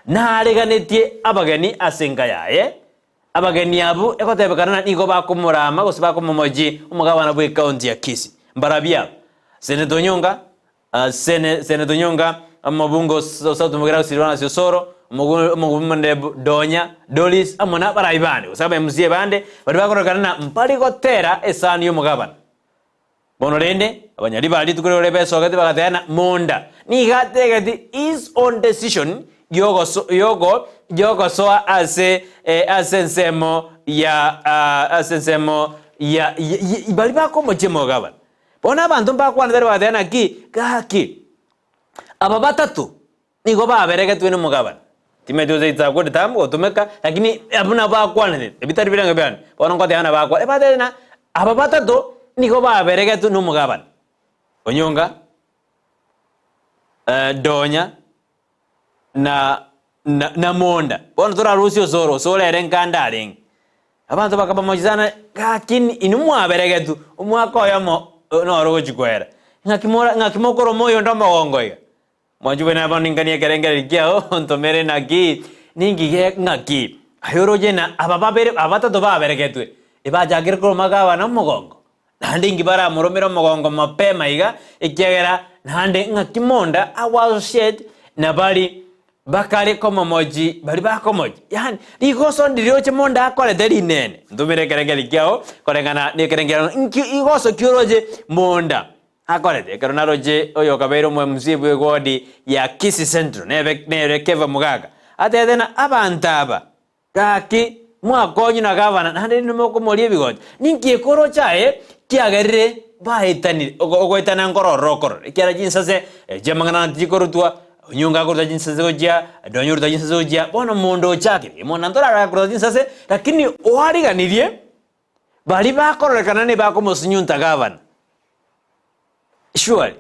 nareganetie abageni ase enka yaye Abageni abwo egotebekana ng'a nigo bakomorama gose bakomomochia omogabana bw'ecounty ya Kisii. Mbarabwo aba, Senator Onyonka, Sene Senator Onyonka, omobunge o South Mugirango Silvanus Osoro, omogu omogumbe Donya Doris amo na abarai bande gose aba MCA bande baria bakororekana ng'a mbari gotera esani y'omogabana. Bono rende, abanyariba rituko riria besogete bagateba ng'a Monda nigo ategeti his own decision yogoso yogo yogosoa ase ase ensemo ya ase ensemo ya ya baria bakomochia omogabana. Bono abanto mbakwanete bagateba naki gaki aba batato Nigo baberegetwe nomogabane. Timanyeti gose it's a good term gotumeka, lakini abwo nabo bakwanete, ebi tari birenge biane, bono ngoteba ng'a bakwa ebatebete ng'a aba batato nigo baberegetwe nomogabane. Onyonga, Donya, na na na Monda. Bono torarusie osoro, osoro ere nkande arenge. Abanto bakabamochia gaki inwe mwaberegetwe omwaka oyomo noro ogochia koera, ng'aki mora ng'aki mokoroma oyonde omogongo iga? Mwanche bwene bono ninganie ekerengererio kiao, ontomere naki, ninki ge ng'aki? Aye oroche na aba babere, aba batato baberegetwe, ebachakire koroma gavana omogongo. Naende inki baramoromere omogongo mapema iga, ekiagera naende ng'aki monda agwasosiete nabari bakare komomochi baria bakomochi. Yaani rigoso ndirioche monda akorete rinene. Ntumire ekerengerio kiao koreng'ana nekerengerio inki igoso ki oroche monda akorete. Ekero naroche oyo okabeire omo MC bw'ewodi ya Kisii Central nebe nere Keva Mogaka atebete ng'a abanto aba Gaki, mwakonywe na gavana, naende rinde mokomoria ebigocha. Ninki ekoroche aye kiagerire baetanire? Ogoetana nkororora okorora, ekiagera chinsase chi'amang'ana tichikorutwa, onyonga akoruta chinsase gochia, donye oruta chinsase gochia, bono omonto ochakire, omonto ntorarore akoruta chinsase, lakini oariganirie baria bakororekana nibakomosunyunta gavana. Surely.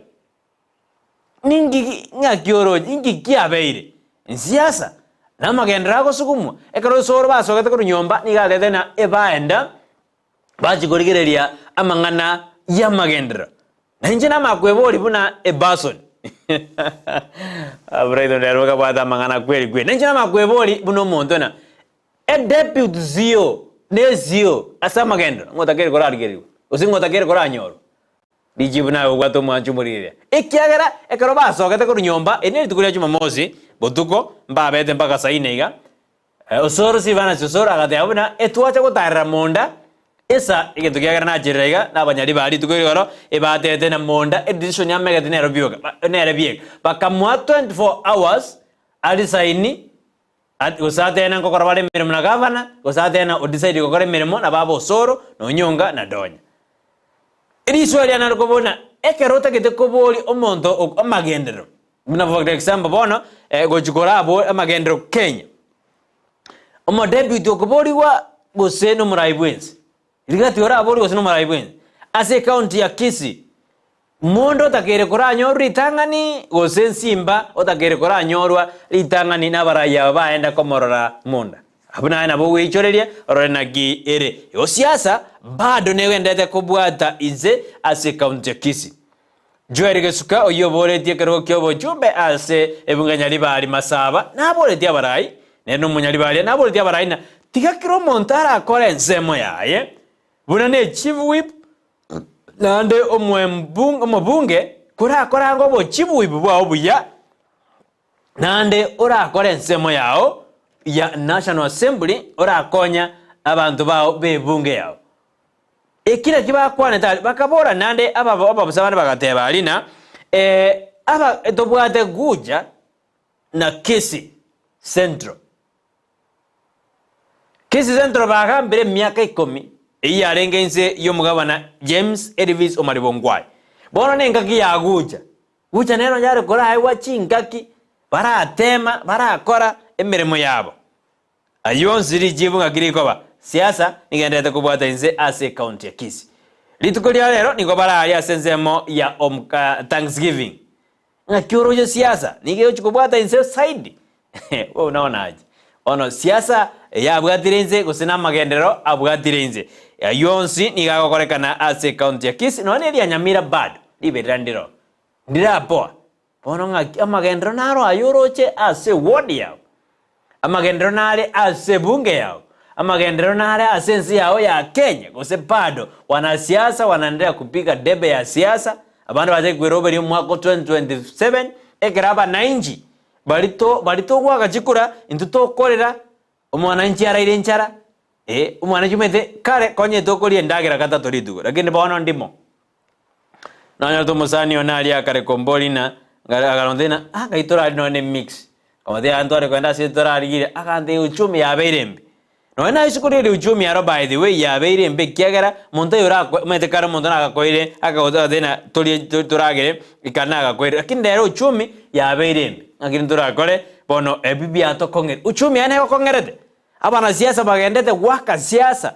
Ninki ng'aki oroche? Inki kiabeire? Nsiasa namagenderero agosugumwa. Ekero osoro basogete korwa nyomba nigo atete ng'a ebaenda bachia korigereria amang'ana y'amagenderero. Na inche namakwebori buna ebason Brighton rero okabwate amang'ana kweri kweri. Na inche namakwebori buna omonto ng'a edeputy zio nezio ase amagenderero ng'otakeire korarigerigwa gose ng'otakeire koranyorwa. Richibu naye obwate omwancho omorigereria, ekiagera ekero basogete korwa nyomba, eri nerituko ria Jumamosi botuko, mbabete mpaka saa ine iga, Osoro Silvanus Osoro agateba buna etwacha gotarera monda esa egento kiagera nacherera iga nabanyari ba rituko rigoro ebatete na monda edecision yamegete nero bioka nere bieka bakamoa 24 hours arisaini Gose atena nkokora bare emeremo na gavana, gose atena odecide gokora emeremo na baba Osoro, na Onyonga, na Donya. Risoa riane nare kobuna ekero otagete koboria omonto ok amagenderero, buna for example bono gochi korabo amagenderero Kenya, omodeputy okoborigwa gose nomorai bwensi, rigati oraborwe gose nomorai bwensi, ase ecounty ya Kisii, Monto otakeire koranyorwa ritang'ani, gose ensimba otakeire koranyorwa ritang'ani nabarai aba baenda komorora monda. Abwo naye nabo ogweichoreria orore naki ere. Igo siasa bado negenderete kobwata inse ase ekaunti ya Kisii. Joel Gesuka oyio oboretie ekerogo ki'obochumbe ase ebunge ya Nyaribari Masaba naboretie abarai, nere nomonyaribari naboretie abarai na tiga kera omonto arakore ensemo yaye buna ne chief whip Naende omobunge korakorange obochibuibu bwao buya, naende orakore ensemo yao ya National Assembly, orakonya abanto bao b'ebunge yao. Eki nakio bakwanete aria, bakabora naende ababusa bande bagateba aria ng'a aba tobwate Guja na Kisii Central. Kisii Central bagambire emiaka ikomi eyio yarenge inse y'omogabana James Elvis Omariba Ongwae. Bono nengaki ya Gucha. Gucha nero yare koraegwa chingaki baratema barakora emeremo yabo. Ayio onsi richibu ng'aki rikoba, siasa nigenderete kobwata inse ase ecounty ya Kisii. Rituko ria rero nigo baraarie ase ensemo ya Thanksgiving. Ng'aki oroche siasa nigo egochia kobwata inse saidi? Bono naonache. Bono siasa eyabwatire inse gose namagenderero abwatire inse. Ayio onsi nigo agokorekana ase ecounty ya Kisii nonya neria Nyamira bado riberera ndiro. Ndirapoa. Bono ng'aki amagenderero naro aye oroche ase eward yao. Amagenderero nare ase ebunge yao. Amagenderero nare ase ense yao ya Kenya gose bado wanasiasa wanaendelea kupiga debe ya siasa abande bachake kweroberia omwaka o 2027 ekero abanainchi bari to bari togoaka chikura intwe tokorera omwananchi araire enchara eh omwananchi omanyete kare konya tokoria endagera gatato rituko lakini bono ndimo. Nonyorete omosani one aria akare kombori na akarontebia na ah ngai torari nonya ne mix. Nkamotebia yaya ntware kogenda ase torarigire, agantebia uchumi yabeire embe. Nonya naye isiko riria uchumi aro by the way yabeire embe ekiagera monto oyo orakwe omanyete kare omonto nagakoire akagotebia ng'a torie toragere ekero nagakoire lakini rero uchumi yabeire embe. Ng'aki ntorakore bono ebi biatokong'ire. Uchumi yaye negokong'erete, abanasiasa bagendete goaka siasa.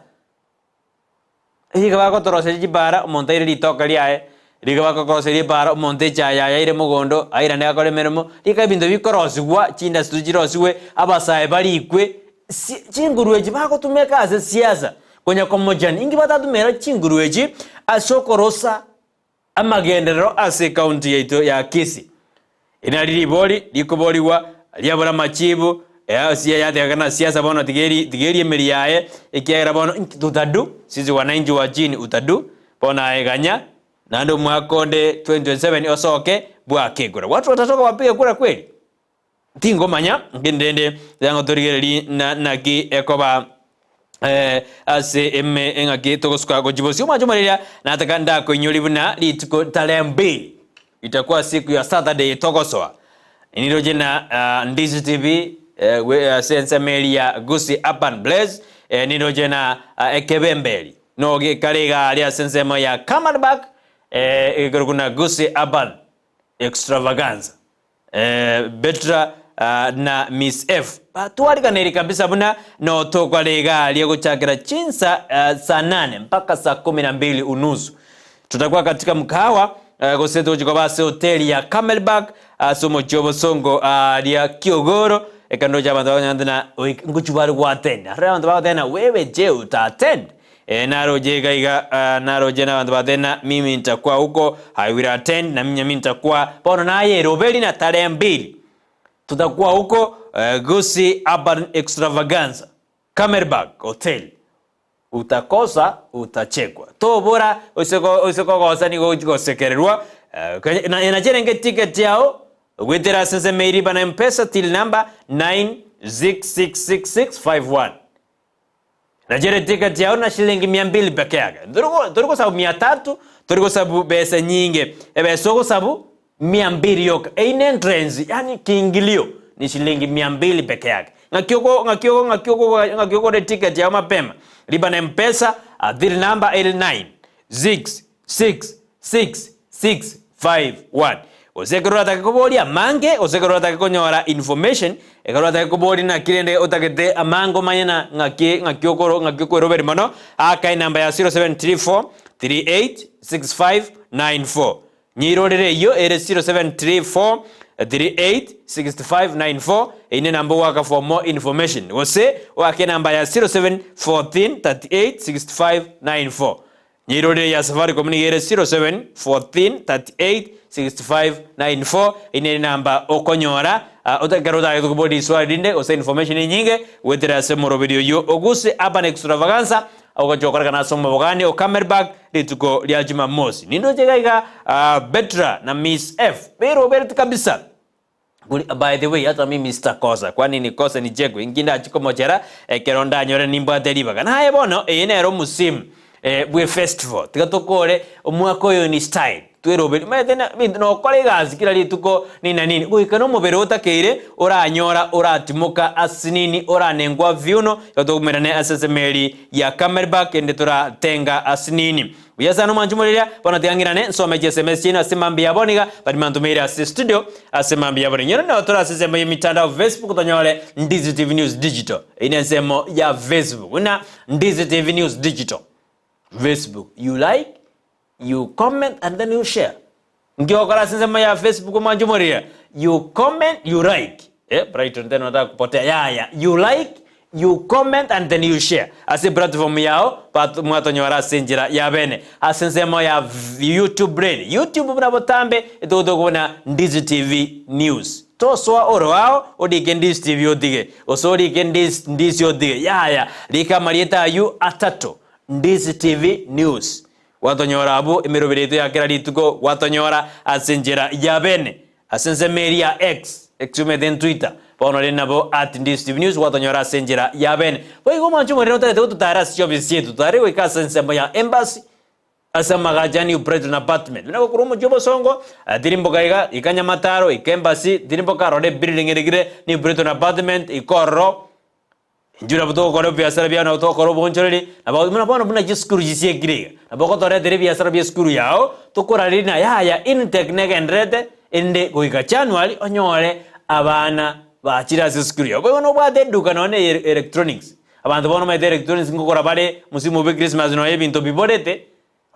Riika bagotoroseria chipara, omonto aire ritoke riaye, riika bagokoroseria epara, omonto echae yaye aire mogondo, airane akore emeremo, riika ebinto bikorosigwa, chindustry chirosigwe, abasae barikwe, si chinguru echi bagotumeka ase siasa, konya komochani, inki batatumera chinguru echi ase okorosa amagenderero ase ecounty yaito ya Kisii. Eri nari ribori rikoborigwa riabora amachibu yategekana na siasa bono tiga eri tiga eri emeri yaye ekiagera bono inki tutadu sisi wananchi wa chini utadu. Bono aye ganya naende omwaka onde 2027 osoke bwake ekura. Watu watatoka wapige kura kweli? Tingomanya nkende rende tiga torigererie na naki ekoba eh, ase eme eng'aki togosuka gochia bosio. Omwancho omoreri nataka ndakoinyori buna rituko tarehe mbili itakuwa siku ya Saturday togosoa niroche na uh, Ndizi TV eh, we- ase ensemo eria ya Gusii Urban Blaze eh, niroche na uh, ekebemberi no gekare iga aria ase ensemo ya Kamarbark eh, egekorokwa na Gusii Urban Extravaganza eh, Betra na Miss F batwariganeirie kabisa buna notokore iga aria gochakera chinsa saa nane mpaka saa kumi na mbili unusu. Tutakuwa katika mkahawa gose togochia koba ase hoteli ya Camelback ase omochie obosongo aria Kiogoro ekero ndoche abanto bakonyora na ngochia bare goattend. Aroro abanto bagoteba wewe je uta attend? Ee, naroche iga iga, naroche nabanto batebe na mimi ntakwa huko, I will attend, na mimi ntakwa, bono naye eroberi na tarehe mbili tutakuwa huko Gusii Urban Extravaganza, Camelback Hotel, utakosa utachekwa, tobora ose ose kogosa nigo ogochi gosekererwa, na nacherenge ticket yao goetera ase ensemo eye riba na Mpesa till number 9666651. Nachere ticket yao na shilingi mia mbili peke yake. Tori gosabu mia tatu, tori gosabu besa nyinge. Ebesa ogosabu mia mbili yoka. Eyio ne entrance, yaani kiingilio ni shilingi mia mbili peke yake. Ng'aki ogo ng'aki ogo ng'aki ogo ng'aki ogore ticket yao mapema. Lipa na Mpesa, till number ere 9 6 6 6 6 5 1. Gose ekero oratake koboria amange, gose ekero oratake konyora information, ekero oratake koboria naki rende otagete amange omanye na ng'aki ng'aki okoro ng'aki okweroberi mono, aka enamba ya 0734 38 65 94. Nyeirorere eyio ere 0734 38 65 94, eyio nenamba ogoaka for more information. Gose oake enamba ya 0714 38 65 94. Nyirorire ya Safaricom nigo ere 0714386594 eyio nere enamba okonyora ekero otagete koboria riswali rinde gose information enyinge goetera ase omoroberi oyio oguse Urban Extravaganza ogochia gokorekana ase omobogani o Camelback rituko ria Jumamosi. Nindoche iga iga Betra na Miss F berobereti kabisa. Kuri by the way hata mimi sitakosa kwani nikose nichekwe inki ndachie komochera ekero ndanyore nimbwate ribaga. Naye bono eye nere omusimu eh, bwe festival tiga tokore omwaka oyo ni style tweroberie omanyete na binto nokora egasi kera rituko nini na nini goika na omobere otakeire oranyora oratimoka ase nini oranengwa viuno igo tokomerane ase esemeri ya Camelback ende toratenga ase nini. Buya sana omwanchi omoriria, bono tiga ng'irane nsome chiSMS chiaino ase mambia ya bono iga, baria mantomeire ase studio ase mambia ya bono. Inyore nao tore ase ensemo y'emitandao Facebook tonyore Ndizi TV News Digital. Eyio nensemo ya Facebook. Buna Ndizi TV News Digital. Facebook. You like, you comment and then you share. Nki ogokora ase ensemo ya Facebook omwanche omoriria? You comment, you like. Eh, Brighton tena unataka kupotea. Yaya, you like, you comment and then you share. Ase platform yao bat- mwatonyora ase enchera ya bene. Ase ensemo ya v- YouTube rende. YouTube buna botambe etogotokobuna Ndizi TV News. Tosoa oroao orike Ndizi TV otige. Gose orike Ndizi Ndizi otige. Yaya, rika amarieta aywo atato. Ndizi TV News. Gwatonyora abwo emeroberi yaito ya kera rituko, gwatonyora ase enchera ya bene, ase ensemo eria ya X, X omanyete n'Twitter, bono rende nabo at Ndizi TV News gwatonyora ase enchera ya bene. Boigo omwancho omonene otagete gototara ase chiofisi chiaito, totare goika ase ensemo ya Embassy, ase amagacho a New Brighton Apartment. Buna gokorwa omochie obosongo, tirimboka iga, ika Nyamataro, ika Embassy, tirimboka rora ebuilding erigire New Brighton Apartment, ika ororo, Intwe nabo togokora ebiasara biao, nabo togokora oboonchoreri, nabo buna bono buna chisukuru chisiekire iga, nabo ogotoretera ebiasara bia esukuru yao, tokorarerie na yaya intake negendererete, erinde goika January onyore abana bachire ase esukuru yao. Boigo nobwate eduka nonye na eye electronics, abanto bono omanyete electronics nkogora bare mosimu bwe christmas nonye ebinto biborete,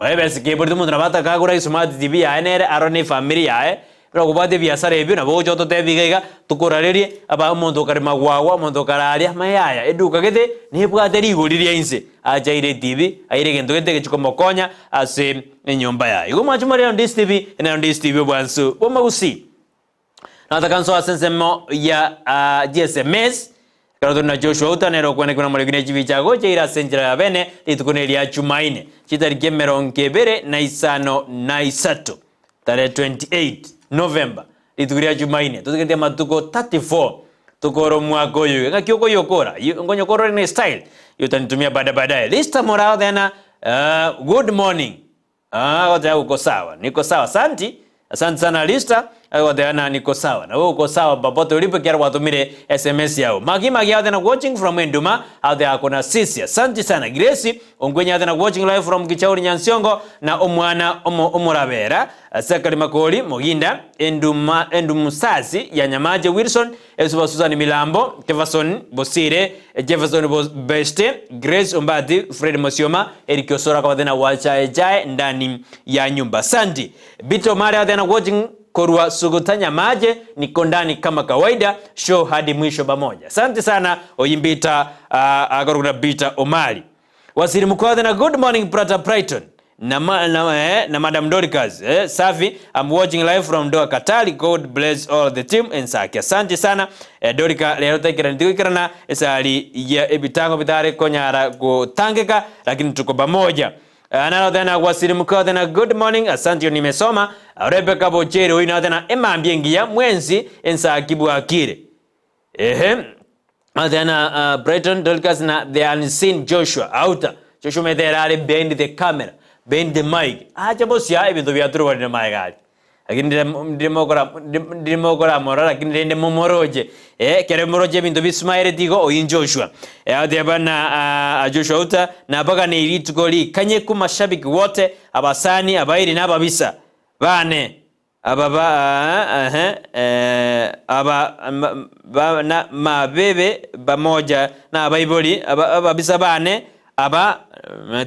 Oye besa keborete omonto nabo atakagora esmart TV yaye nere arore ne efamiri yaye, buna kobwate ebiasara ebio nabo ogocha ototebie iga iga tokorarerie aba omonto okare magwagwa omonto okare aria amanye yaya eduka gete nebwate rigori ria inse ache aire etv aire egento gete egechi komokonya ase enyomba yaye. Igo mwanche more Ndisi TV nero Ndisi TV obwansu bw'omogusii. Nataka nsoe ase ensemo ya ah, GSMS. Ekero tore na Joshua Uta nere okwenekwa na omoriki ne chibicha agocha ase enchera ya bene rituko neria Chumaine, chitariki emerongo ebere na isano na isato, tarehe 28 November, rituko ria Chumaine, totigetie amatuko 34 tokore omwaka oyo iga. Ng'aki okoyokora? Nkonyokora ore ne style yotanitumia baada baadaye. Lista morao thena good morning. Aah agoteba uko sawa niko sawa asanti asante sana Lista agoteba na niko sawa nawe uko sawa popote ulipo ekiagera gwatomire sms yao Magi magi out there watching from Enduma out there akona sisi asante sana Grace Ongwenyi out there watching live from Kichauri Nyansiongo na omwana omo omorabera Sakari Makori Moginda Enduma Endumusasi ya Nyamache Wilson Esuba Susan Milambo, Kefason Bosire, Jefferson Beste, Grace Ombati, Fred Mosioma, Eric Osoro akaba tena wachae chae ndani ya nyumba. Santi. Bito Mare tena watching korwa Suguta Nyamaje niko ndani kama kawaida show hadi mwisho pamoja. Asante sana Oyimbita uh, akorokuna Bita Omari. Waziri Mkuu na good morning brother Brighton na, ma, na, eh, na Madam Dorcas eh, safi I'm watching live from Doha Qatar God bless all the team and Saki asante sana eh, Dorika lero taikira ndigikirana esali ya ebitango bitare konyara gutangika lakini tuko pamoja Nalo tena Waziri Mkuu tena good morning asante nimesoma Rebecca Bochere huyu nalo tena emambie ngiya mwenzi ensaki bwakire ehe tena Brighton Dorcas na the unseen Joshua auta Joshua metera ari behind the camera behind the mic acha bosia ebinto biaturwarire maega ari lakini ndimokora ndimokora mora lakini rende mumoroje eh kere moroje ebinto bisumaire tigo oyin Joshua eh ateba na uh, Joshua uta na baga ni rituko kanye ku mashabiki wote abasani abairi n'ababisa bane aba ba uh, eh, aba ba, na mabebe pamoja na abaibori ababisa bane aba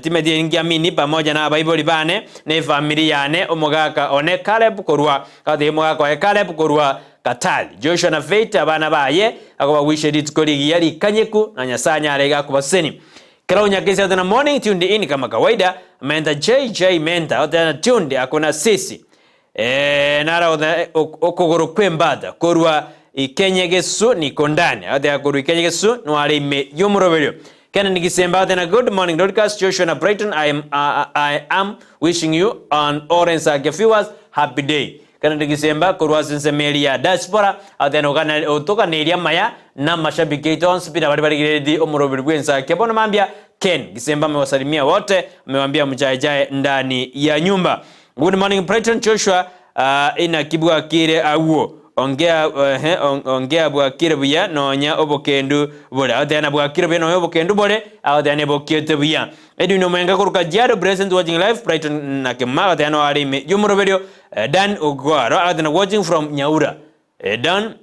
timeti ngiamini pamoja na abaibori bane ne family yane omogaka one Caleb korwa kati omogaka oye Caleb korwa Katali Joshua na Faith abana baye akobawishe rituko rigiya rikanyeku na Nyasaye arega akobaseni Kila unyakisi tena morning tuned in kama kawaida Menta JJ Menta tena tuned akona sisi e, nara okogoro kwembata korwa ikenye gesu niko ndani ate korwa ikenye gesu nware yomoroberio Kennedy Gisemba tena good morning broadcast Joshua na Brighton I am, I am wishing you and Orange Sake viewers happy day Kennedy Gisemba korwa sensemeri ya diaspora atena okana otokaneria maya na mashabiki aitu onsi pina bari barigiredi omoroberi bwensake bono mambia Ken Gisemba amewasalimia wote amewambia mjaejae ndani ya nyumba Good morning Brighton Joshua uh, ina kibwakire awuo ongea uh, ongea bwakire buya nonya obokendu bore ateana bwakire buya nonya obokendu bore ateana bokiete buya Edwin Omwenga koruka Jiaro present watching live Brighton na Kema ateana arime yumuroberio Dan Ogwaro ateana watching from Nyaura Dan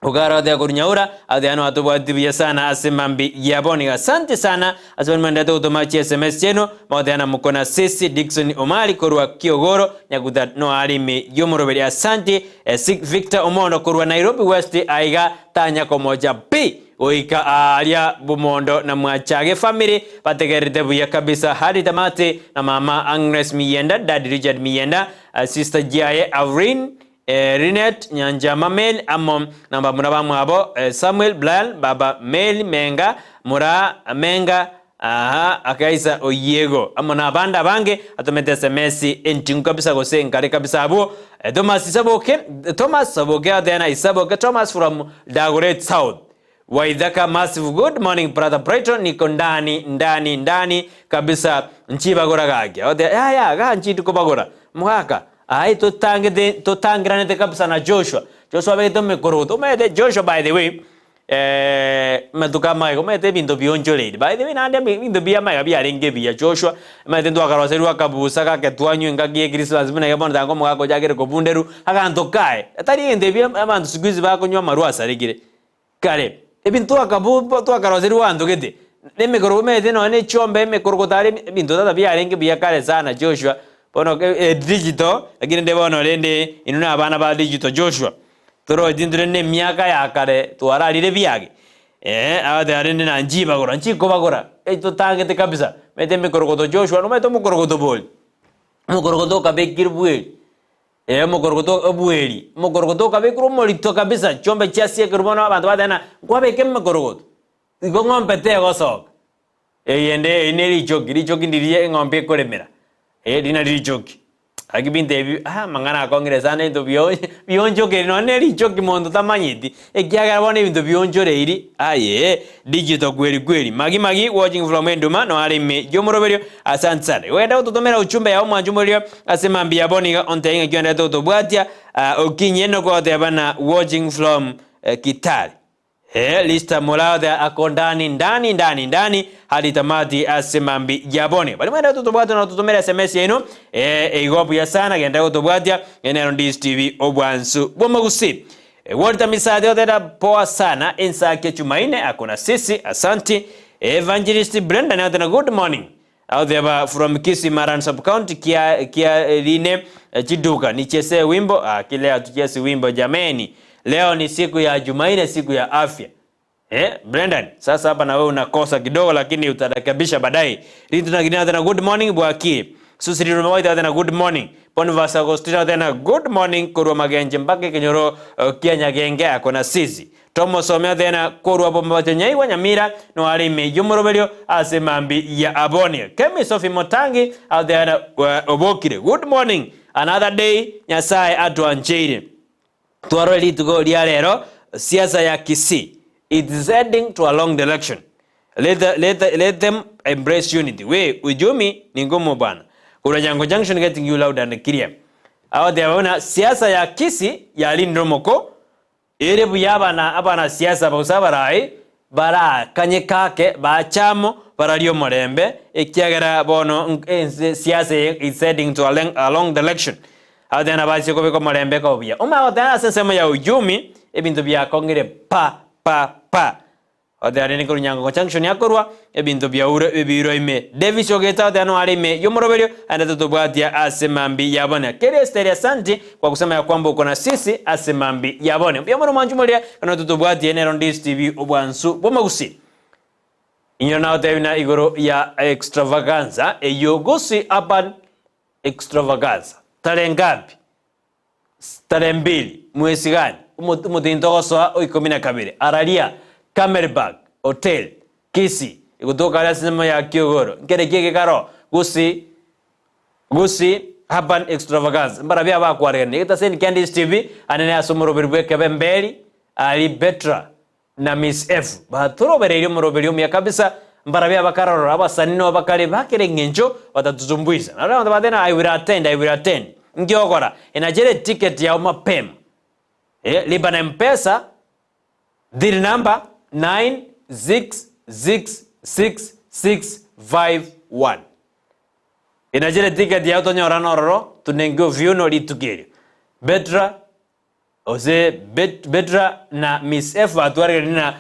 Ogaro atea koru Nyaura ateana atobwati buya sana ase mambi yaboni asante sana asante mandate utomachi SMS cheno maoteana mukona sisi Dickson Omari korwa Kiogoro nyakuta no arime yomoroberi asante eh, Victor Omondo korwa Nairobi West aiga tanya komoja B oika aria bumondo na mwachage family bategerete buya kabisa hadi tamati na mama Agnes Miyenda Daddy Richard Miyenda uh, sister Jaye Avrin eh, Rinet Nyanja Mamel amo namba mura bamwabo eh, Samuel Blal baba Mel Menga mura Menga aha akaisa oyego amo na abanda bange atomete SMS entingu kabisa gose nkare kabisa abo eh, Thomas Isaboke Thomas Saboke adena Isaboke Thomas from Dagoret South Waithaka massive good morning brother Brighton niko ndani ndani ndani kabisa nchibagora gake ote ya ya ga nchi tukobagora muhaka ai tutangete tutangiranete kabisa na Joshua Joshua begete mikoroto mete Joshua by the way eh matuka maigo mete bintu bionjoleire by the way nande bintu bia maiga biarenge bia Joshua mete ndwakaroserwa kabusa gaketwanyu engaki ya Christmas buna bono tango omogaka ochakire kobunderu aganto kae atari egento ebia abanto siku hizi bakonywa amarwa asarekire kare ebintu twakaroserwa anto gete nemikoro mete nonya na echombe emikoro tare ebinto tata biarenge buya kare sana Joshua bono eh, digital lakini nde bono rende inu na abana ba digital Joshua torochi ntore na emiaka ya kare twararire biage eh agateba rende na nchibagora nchikobagora etotangete kabisa mete emikorogoto Joshua nomanyete omokorogoto bori omokorogoto okabekire bweri eh omokorogoto obweri omokorogoto okabekire omorito kabisa chiombe chiasiekerwa bono abanto bateba na nkwabeka emikorogoto. Igo ng'ombe tegosoka. Eyende eri ne richoki, richoki ndiria eng'ombe ekoremera, eri nario richoki. Gaki binto ebi ah amang'ana akong'ire sana ebinto bio bionchokeire nonye ne richoki monto tamanyeti, ekiagera bono ebinto bionchoreiri ayee digital kweri kweri. Magi magi watching from Enduma no are ime y'omoroberio asante sana. Igo genda gototomera uchumbe yao mwanche omorio ase mambia ya bono iga ontebie ng'aki oenderete gotobwatia okinye nokogoteba na watching from Kitale. Ee, Lista Murathe ako ndani ndani ndani ndani hadi tamati ase mambi yabone. Bari mwende gototobwatia na gototomera SMS yaino ee, igo buya sana genda gotobwatia enero Ndisi TV obwansu bw'omogusii. Walter Misati oteta poa sana ensaki Chumaine ako na sisi asanti. Evangelist Brenda oteta good morning. Agoteeba from Kisii Maran sub county kia kia line chiduka nichesee wimbo ah, kile hatuchezi wimbo jameni leo ni siku ya Jumanne siku ya afya eh, Brendan sasa hapa na wewe unakosa kidogo lakini utarekebisha baadaye Rintu na gina tena good morning bwaki Susi Rumawa tena good morning Bonvas Agostina tena good morning korwa magenje mpaka kenyoro kia nyagenge ako na sisi Tomosome Athena korwa bomobacho nyaigwa Nyamira noare ime y'omoroberio ase mambi ya Abonia. Kemi Sophie Motangi Athena obokire. Good morning another day Nyasaye atwancheire. Twarore rituko ria rero siasa ya Kisii it is heading to a long direction. Let, the, let, the, let them embrace unity. We ujumi ni ngumu bwana. Korwa Nyango Junction getting you loud and clear. Agoteeba buna siasa ya Kisii yarindire omoko Ere buya abana abanasiasa gose abarai barakanye ake bache amo bararie omorembe, ekiagera bono ense siasa eye is heading to a long direction. Abatene nabachie kobeka omorembe koba buya. Omanye goteba ase ensemo ya uchumi ebinto biakong'ire pa pa pa. Oteba rende korwa Nyangogo Junction akorwa, ebinto biaure ebiirwa ime. Davis Ogeta oteba noare ime y'omoroberio aende totobwatia ase mambi ya bone. Keri Esteri asanti kwa kusema ya kwamba uko na sisi ase mambi ya bone. Mbuya mono mwanchi moria ekero totobwatie nero Ndisi TV obwansu bw'omogusii. Inyora nagotebi na igoro ya extravaganza eyio Gusii Urban Extravaganza. Tarehe ngapi? Tarehe mbili mwezi gani omotinto ogosoa o ikomi na kabere araria Camelback Hotel Kisii egotoka aria ase ensemo ya Kiogoro nkere ki egekaro Gusii Gusii Urban Extravaganza mbarabio abakwaregania egetaseni kia Ndisi TV anene ase omoroberi bw'ekebe Mberi aria Betra na Miss F batorobereirie omoroberi omuya kabisa, mbarabio abakarorora abasani no bakare ba kera eng'encho batatutumbuisa. Naende abanto bateba I will attend, I will attend. Nki ogokora? Enachere eticket yao mapema. Eh, lipa na Mpesa, till number 9666651. Enachere eticket yao tonyorane ororo, tunenge oviuno rituko erio. Betra Gose Betra na Miss F batwareganire na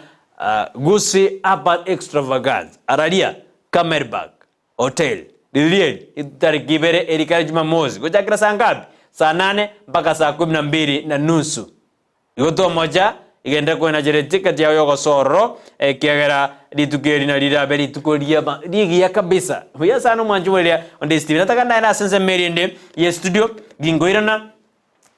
Gusii Urban Extravaganza araria Camelback Hotel riria eri tariki ibere eri kare Jumamosi gochakera saa ngapi? Saa nane mpaka saa kumi na mbili na nusu. Igo tomocha igende koenachera eticket yao yogosoa ororo ekiagera rituko eri nario rirabe rituko riaba rigiya kabisa. Buya sana omwanchi bw'eria onde Steven. Nataka naende ase ensemo eria ende ye studio ginkoirana.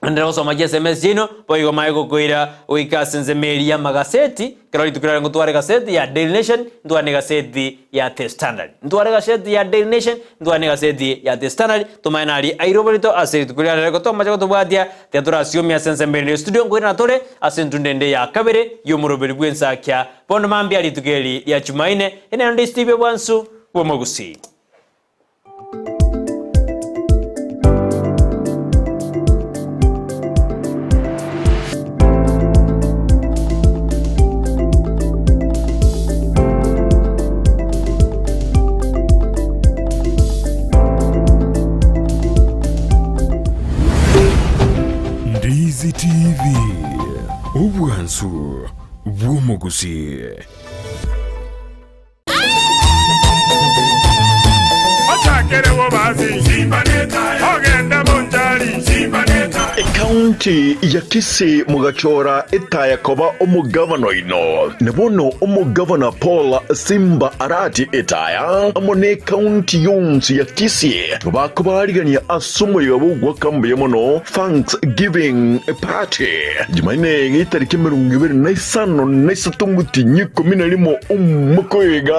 Naende gosoma chiSMS chiaino, boigo mae gokoira goika ase ensemo eria y'amagaseti, ekero rituko riarenge ntware egaseti ya Daily Nation, ntware negaseti ya The Standard. Ntware egaseti ya Daily Nation, ntware negaseti ya The Standard, tomanye naria airoborito ase rituko riarero riko tomache gotobwatia, tiga torasiomie ase ensemo ere ya studio nkoirana tore ase entunda ende ya kabere y'omoroberi bw'ensakia bono mambia rituko eri ria Chumaine, enero nde Steve Bwansu bw'Omogusii. Ndizi TV, obwansu bw'omogusii. Ochakere bobasi, ogende bonchari. Ekaunti ya Kisii mogachora etaya koba omogavana oino, na bono omogavana Paul Simba Arati Etaya amo nekaunti yonsi ya Kisii bakobaarigania ase omoyega bw'ogoaka mbuya mono Thanks Giving Party Jumanne getariki 23 omotienyi 11 omwaka oyo iga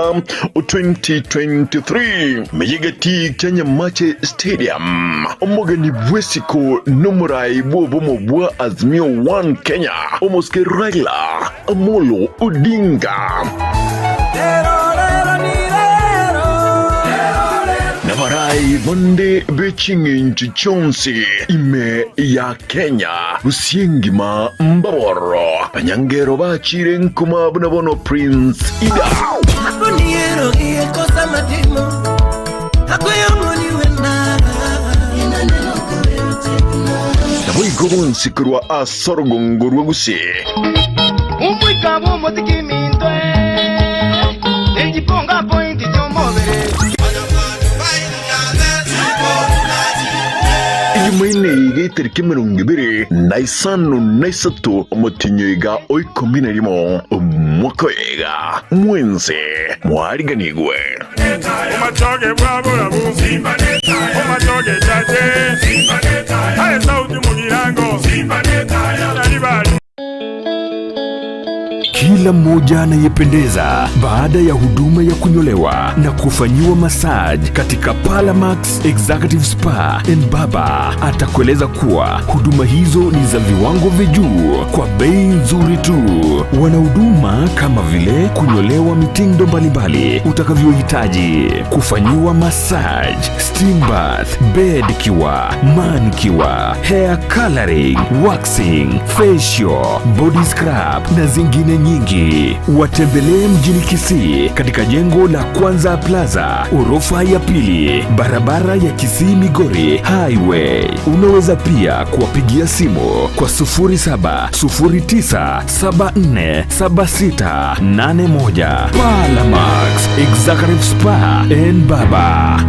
o 2023 meyegeti kia Nyamache Stadium. Omogeni bw'esiko nomorai bw'obomo bwa Azimio One Kenya omosike Raila Amolo Odinga. Nabarai bande be ching'encho chionsi ime ya Kenya, gose engima mbabororo, abanyangero bachire nkuma buna bono Prince Ida. Naboigo bonsi korwa ase orogongo rwa Gusii. Omoika bw'omotikiminto, nechiponga pointi chi'omobere. Ejumaine iga etariki 23 omotienyi oiga o 11 omwaka oyo iga, mwensi mwariganigwe. Omachoge bw'aborabu, omachoge chache, aye sauti mugirango, Naribari. Kila mmoja anayependeza baada ya huduma ya kunyolewa na kufanyiwa massage katika Palamax Executive Spa and Baba atakueleza kuwa huduma hizo ni za viwango vya juu kwa bei nzuri tu. Wana huduma kama vile kunyolewa mitindo mbalimbali utakavyohitaji, kufanyiwa massage, steam bath, bed cure, manicure, hair coloring, waxing, facial, body scrub na zingine nyingi. Watembelee mjini Kisii katika jengo la Kwanza Plaza, orofa ya pili, barabara ya Kisii Migori Highway. Unaweza pia kuwapigia simu kwa 0709747681. Palamax Executive Spa and Baba.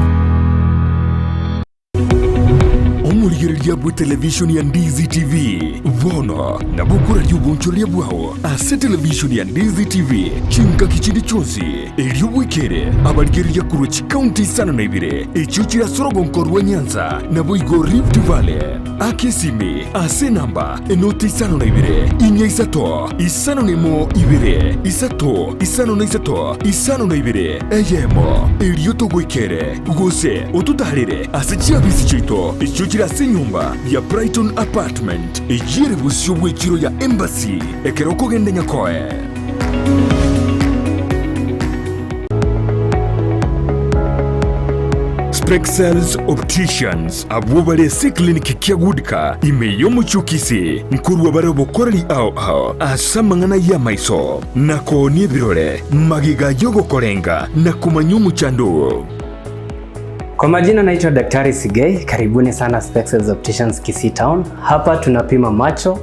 Omorigereria bwe televishoni ya Ndizi TV bono nabo okoraria obonchoreria bwao ase televishoni ya Ndizi TV chingaki chinde chionsi erio bwekere abarigereria korwa chikaunti isano na ibere echio chire ase orogonko rwa Nyanza naboigo Rift Valley. Aka esimi ase enamba enoti isano na ibere inya isato isano na emo ibere isato isano na isato isano na ibere eyemo erio togoikere gose ototarere ase chiabisi chiaito echio chire ase enyomba ya Brighton Apartment eyio ere bosio bw'echiro ya Embassy ekero okogenda Nyakoe. Spexels Opticians abwo bare ase eclinic kia Goodka ime y'omochie o Kisii nkorua bare obokoreri ao ao ase amang'ana y'amaiso na koonia ebirore magega y'ogokorenga na komanya omochando oo. Kwa majina naitwa Daktari Sigei, karibuni sana Spexels Opticians Kisii Town. Hapa tunapima macho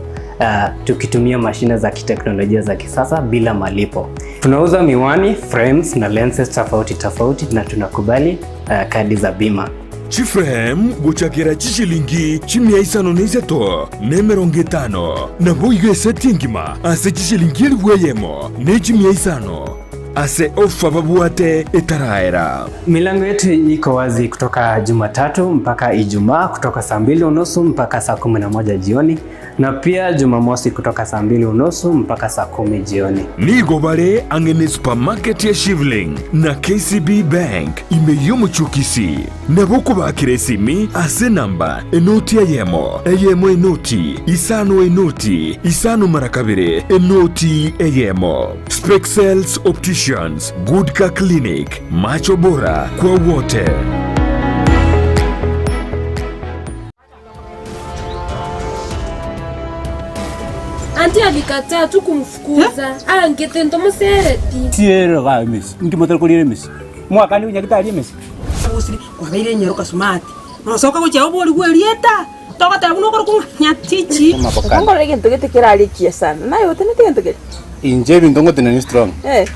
tukitumia mashine za kiteknolojia za kisasa bila malipo. Tunauza miwani, frames na lenses tofauti tofauti na tunakubali kadi za bima. Chiframe gochakera chishilingi chimia isano na isato na emerongo etano, naboigo eseti engima ase chishilingi elifu eyemo ne chimia isano ase ofa babwate etaraera. Milango yetu iko wazi kutoka Jumatatu mpaka Ijumaa kutoka saa 2:30 mpaka saa 11 jioni na pia Jumamosi kutoka saa 2:30 mpaka saa 10 jioni. Nigo bare ang'e ne supermarket ya Shivling na KCB Bank ime y'omochie o Kisii. Nabo okobakera esimi ase enamba enoti eyemo, eyemo enoti, isano enoti, isano mara kabere, enoti eyemo. Spexels Opticians, Good Car Clinic, macho bora kwa wote. Auntie alikataa tu kumfukuza. Angete ntomosereti. Tiere ga emesi, inki motari koriera emesi? Mwakande nyagetari emesi? Gusiri kwabeire enyaroka smart. Nosoka gochia oborigwe erieta. Togoteba buna okorokwa ng'a nyatichi. Okongorora egento gete kerare ekiya sana. Naye otenete gento keria? Inche ebinto ngotenenia strong. Eh.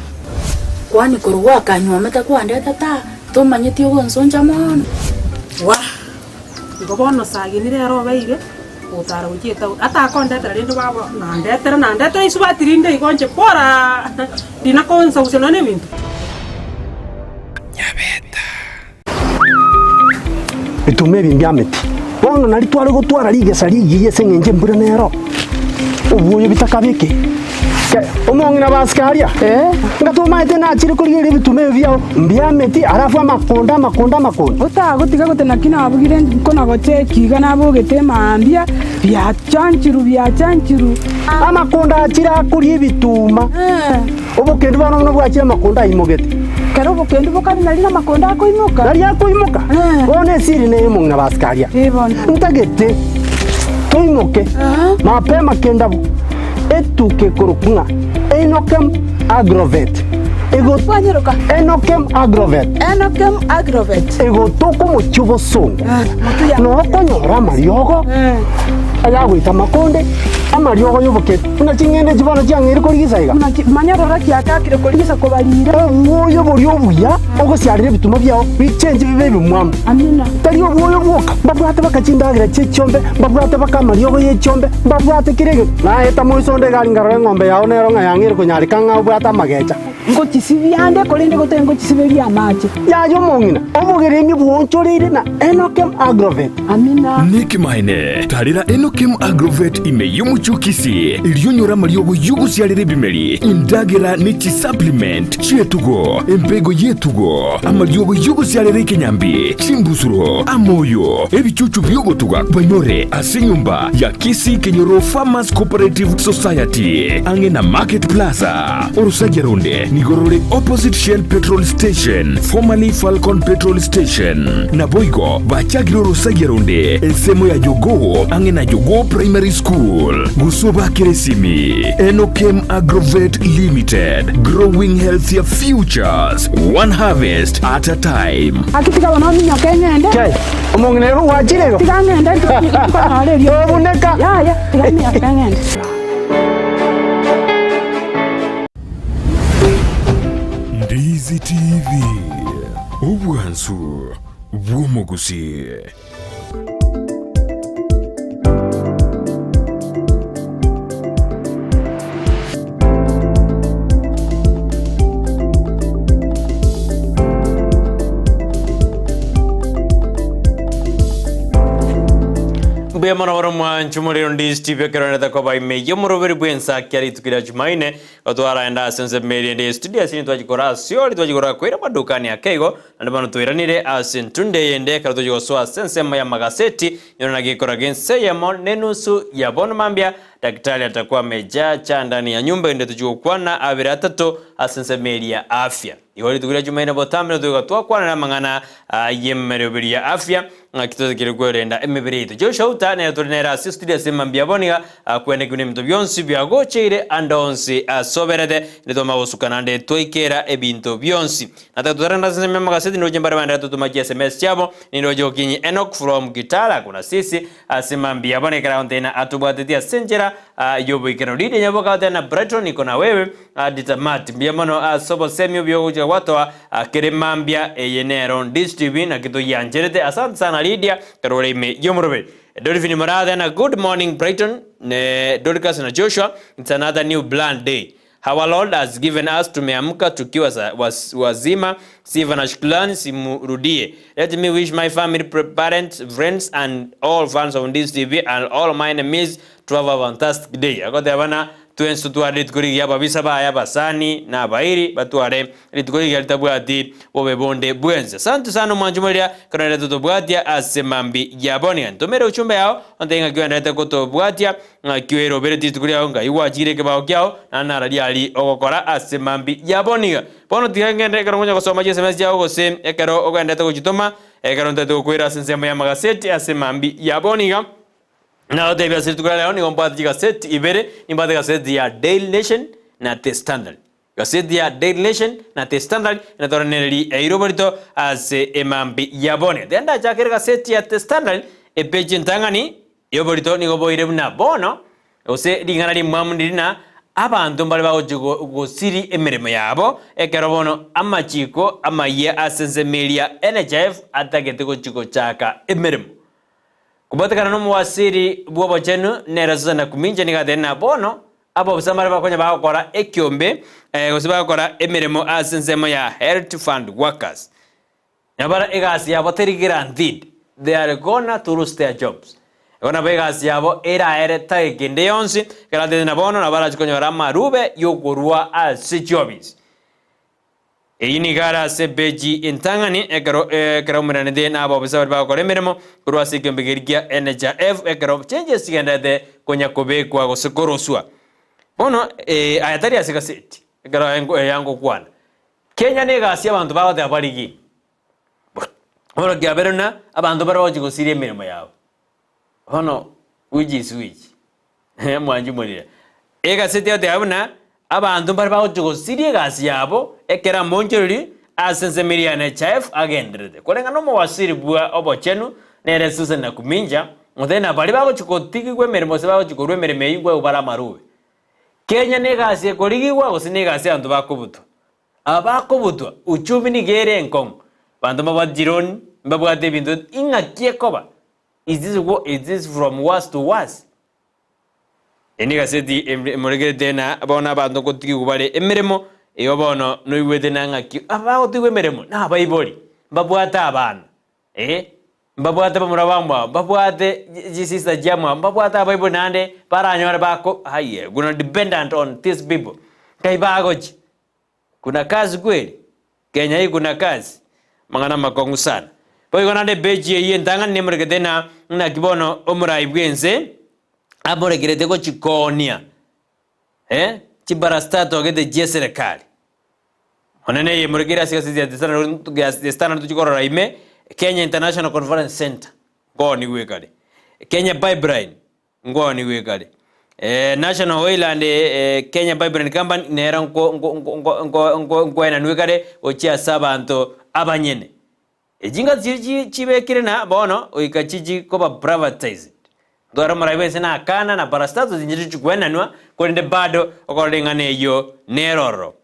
Kwani korwa gwakanywomete kwandeta taa, tomanyeti ogonsoncha mono. Wah! Igo bono Sagini rero obeire. Gotara gochia etaoni, atakondetera rende baba nandetere nandetere isubati rinde igo inche bora rina konsagusia nonya na ebinto. Bituma ebi mbiameti. Bono nari tware gotwara rigesa rigiya ase eng'encho embura nero obwoyo bitakabeke. Ke, omong'ina basike aria, nga tomaete nachire korigereria ebituma ebi biao mbiameti, alafu amakonda amakonda amakonda. Otagotiga gote naki nabugire nkona gocheki iga nabogete mambia, biachanchiru biachanchiru. Amakonda achire akoria ebituma. Obokendu bono buna bwachire amakonda aimogete. Kera obokendu bokare nari namakonda akoimoka. Nari akoimoka. Bono esiri neye omong'ina basike aria. Ntagete toimoke mapema kendabu etuka ekorokwa ng'a Enokem Agrovet. Ego Enokem Agrovet. Enokem Agrovet. Egotoka omochie obosongo. Nokonyora amariogo ayagoita amakonde, amariogo y'obokendu. Buna ching'ende echi bono chiang'eire korigisa iga. Buna manya rora chiachakire korigisa kobarira. Obwoyo boria obuya ogosiarera ebituma biao bichenche bibe ebimwamu. Amina. Tari obwoyo bwoka, mbabwate baka chindagera chi'echiombe, mbabwate baka amariogo y'echiombe, mbabwate kera egento. Naeta moiso onde egari nkarora eng'ombe yao nero ng'a yang'eire konyareka ng'a obwate amagecha. Ngochisibia ande, korende gotari ngochisiberia amache. Yaya omong'ina, obogeremi bwoonchoreire na Enokem Agrovet. Amina. Nekemanene, tarera Enokem Agrovet ime y'omochie o Kisii, erio onyore amariogo y'ogosiarera ebimeri, endagera ne chisupplement chi'etugo, embego y'etugo, amariogo y'ogosiarera ekenyambi, chimbusuro, amoyo, ebichuchu bi'ogotuga banyore ase enyomba ya Kisii Kenyoro Farmers Cooperative Society, ang'e na Market Plaza. Orosagia ronde nigo rore opposite Shell Petrol Station, formerly Falcon Petrol Station. Naboigo bachakire orosagia ronde ensemo ya Jogoo ang'e na Jogoo Primary School. Gose obakere esimi Enokem Agrovet Limited, growing healthier futures, one harvest at a time. Gaki tiga bono ominyoke ng'ende. Kei, omong'ina ere gwachire igo? Tiga ng'ende nkonyore eriogi. Tobuneka. Yaya, tiga minyoke ng'ende. Ndizi TV, obwansu bw'omogusii. Mbuya mono bono mwanche omorero Ndizi TV ekero nete koba ime y'omoroberi bw'ensakia rituko ria Jumaine gotwaraenda ase ensemo eria ende y'estudio ase ntwachikora ase ori twachikora koira amadukani ake igo naende bono twairanire ase entunde eyende ekero tochia gosoa ase ensemo y'amagaseti nyora naki gekora gense eyemo nenusu ya bono mambia Daktari atakuwa amejaa cha ndani ya nyumba ende tochia gokwana abere atato ase ensemo eria ya afya. Igo rituko ria Jumaine botambe ntoiga twakwanera amang'ana y'emeroberi ya afya, ng'aki totakire kwerenda emebere yaito. Joshua Uta nere tore nere ase estudio ase mambia bono iga akwenekigwe nebinto bionsi biagocheire ande onsi asoberete, inde twamanya gosuka naende twaikera ebinto bionsi. Nataka totarenda ase ensemo y'amagaseti ndoche mbare baenderete totoma chi sms chiabo, nindoche Okinyi Enock from Kitala kuna sisi ase mambia bono ekero agontena atobwatetie ase enchera y'oboikeranu. Lydia Nyaboka agotena Brighton niko na wewe Adi Tamati, mbuya mono ase obosemi obuya ogochia gwatoa kere mambia eye nero Ndizi TV naki toyiancherete asante sana Lydia ekero ore ime y'omoroberi. Dolphine Morathe na good morning Brighton ne Dorcas na Joshua it's another new bland day our Lord has given us tumeamka tukiwa wazima sifa na shukrani simurudie let me wish my family parents friends and all fans of Ndizi TV and all my enemies to have a fantastic day agoteba na Twensi totware rituko rigiya ababisa baye abasani na abairi batware rituko rigiya ritabwati bobe bonde bwensi. Asante sana omwanchi moria ekero naende totobwatia ase mambi ya bono. Iga ntomere uchumbe yao ontebie ng'aki oenderete gotobwatia ng'aki oerobereti rituko riao ngai gwachire ekebao kiao naende nara riari ogokora ase mambi ya bono iga. Bono tiga ngende ekero ngonya gosoma chiSMS chiao gose ekero ogenderete gochitoma ekero ntaete gokoira ase ensemo y'amagaseti ase mambi ya bono iga. Nagoteebia ase rituko ria rero nigo mbwate chigaseti ibere, nimbwate egaseti ya Daily Nation na The Standard. Egaseti ya Daily Nation na The Standard inatoranererie eirobo rito ase emambi ya bono. Tiga ndachakere egaseti ya The Standard, epeji entang'ani y'oborito nigo boire buna bono, gose ring'ana rimwamu ndiri na abanto mbare bagochia gosiri emeremo yabo, ekero bono amachiko amayia ase ensemo eria NHIF atagete gochia gochaka emeremo. Kobwatekana nomowasiri bw'obochenu nere Susan Nakumincha nigo atebire ng'a bono abobisa mbare bakonya bagokora ekiombe gose bagokora emeremo ase ensemo ya Health Fund Workers. Nabara egasi yabo teri guaranteed, they are gonna to lose their jobs. Igo nabo egasi yabo eraere tageka ende yonsi, ekero atebete ng'a bono nabo barache konyora amarube yokorua ase chiofisi. Eyio nigo are ase epeji entang'ani ekero ekero aumeranete na abobisa baria bagokora emeremo korwa ase ekeombe keria kia NHIF ekero changes chigenderete konya kobekwa gose koroswa. Bono eh, aya tari ase gaseti ekero aya ngokwana. Kenya negasi abanto bagoteba barigie. Bono kiabere buna abanto bare bagochia gosiria emeremo yabo. Bono which is which? Mwanchi morire. Egaseti egoteba buna abanto mbare bagochia gosiria egasi yabo ekero amonchoreri ase ensemo eria ya NHIF agendererete. Koreng'ana omowasiri bwa obochenu nere Susan Nakuminja, goteba ng'a baria bagochia gotigigwa emeremo gose bagochia korwa emeremo eyio nkoegwa bare amarube. Kenya negasi ekorigigwa gose negasi abanto bakobutwa? Aba bakobutwa, uchumi nigo ere enkong'u, abanto mbabwate chironi, mbabwate ebinto, ing'aki ekoba? Is this wo is this from worse to worse? Eye negaseti emorekerete na bono abanto ngotigigwa bare emeremo, igo bono noigwete na ng'aki aba bagotigwa emeremo nabaibori, mbabwate abana. Ee, mbabwate bamura bamwabo, mbabwate chisista chiamwabo, mbabwate abaibori naende baranyore bako aye guna dependent on these people. Nkai bagochia? Kuna kazi kweri? Kenya hii kuna kazi? Amang'ana amakong'u sana. Boigo naende epeji eyio entang'ani nemorekete ng'a naki bono omorai bw'ense amorekerete gochikoonia eh, chibarasta gete chi'eserekari. Monene eye morekere ase egazeti ya The Standard, The Standard tochia korora ime, Kenya International Conference Centre, nkoonigwe ekare. Kenya Pipeline, nkoonigwe ekare. Eh, National Oil and eh, Kenya Pipeline Company, nero nko- nko- nko- nko- nko- nko- nkoenanwa ekare gochia ase abanto abanyene. Echingato chiria chi chibekire na bono goika chichi koba privatized. Ntware omorai bwense na akana na parastatos inche tichikwenanwa, korende bado okorora ring'ana eyio nere ororo.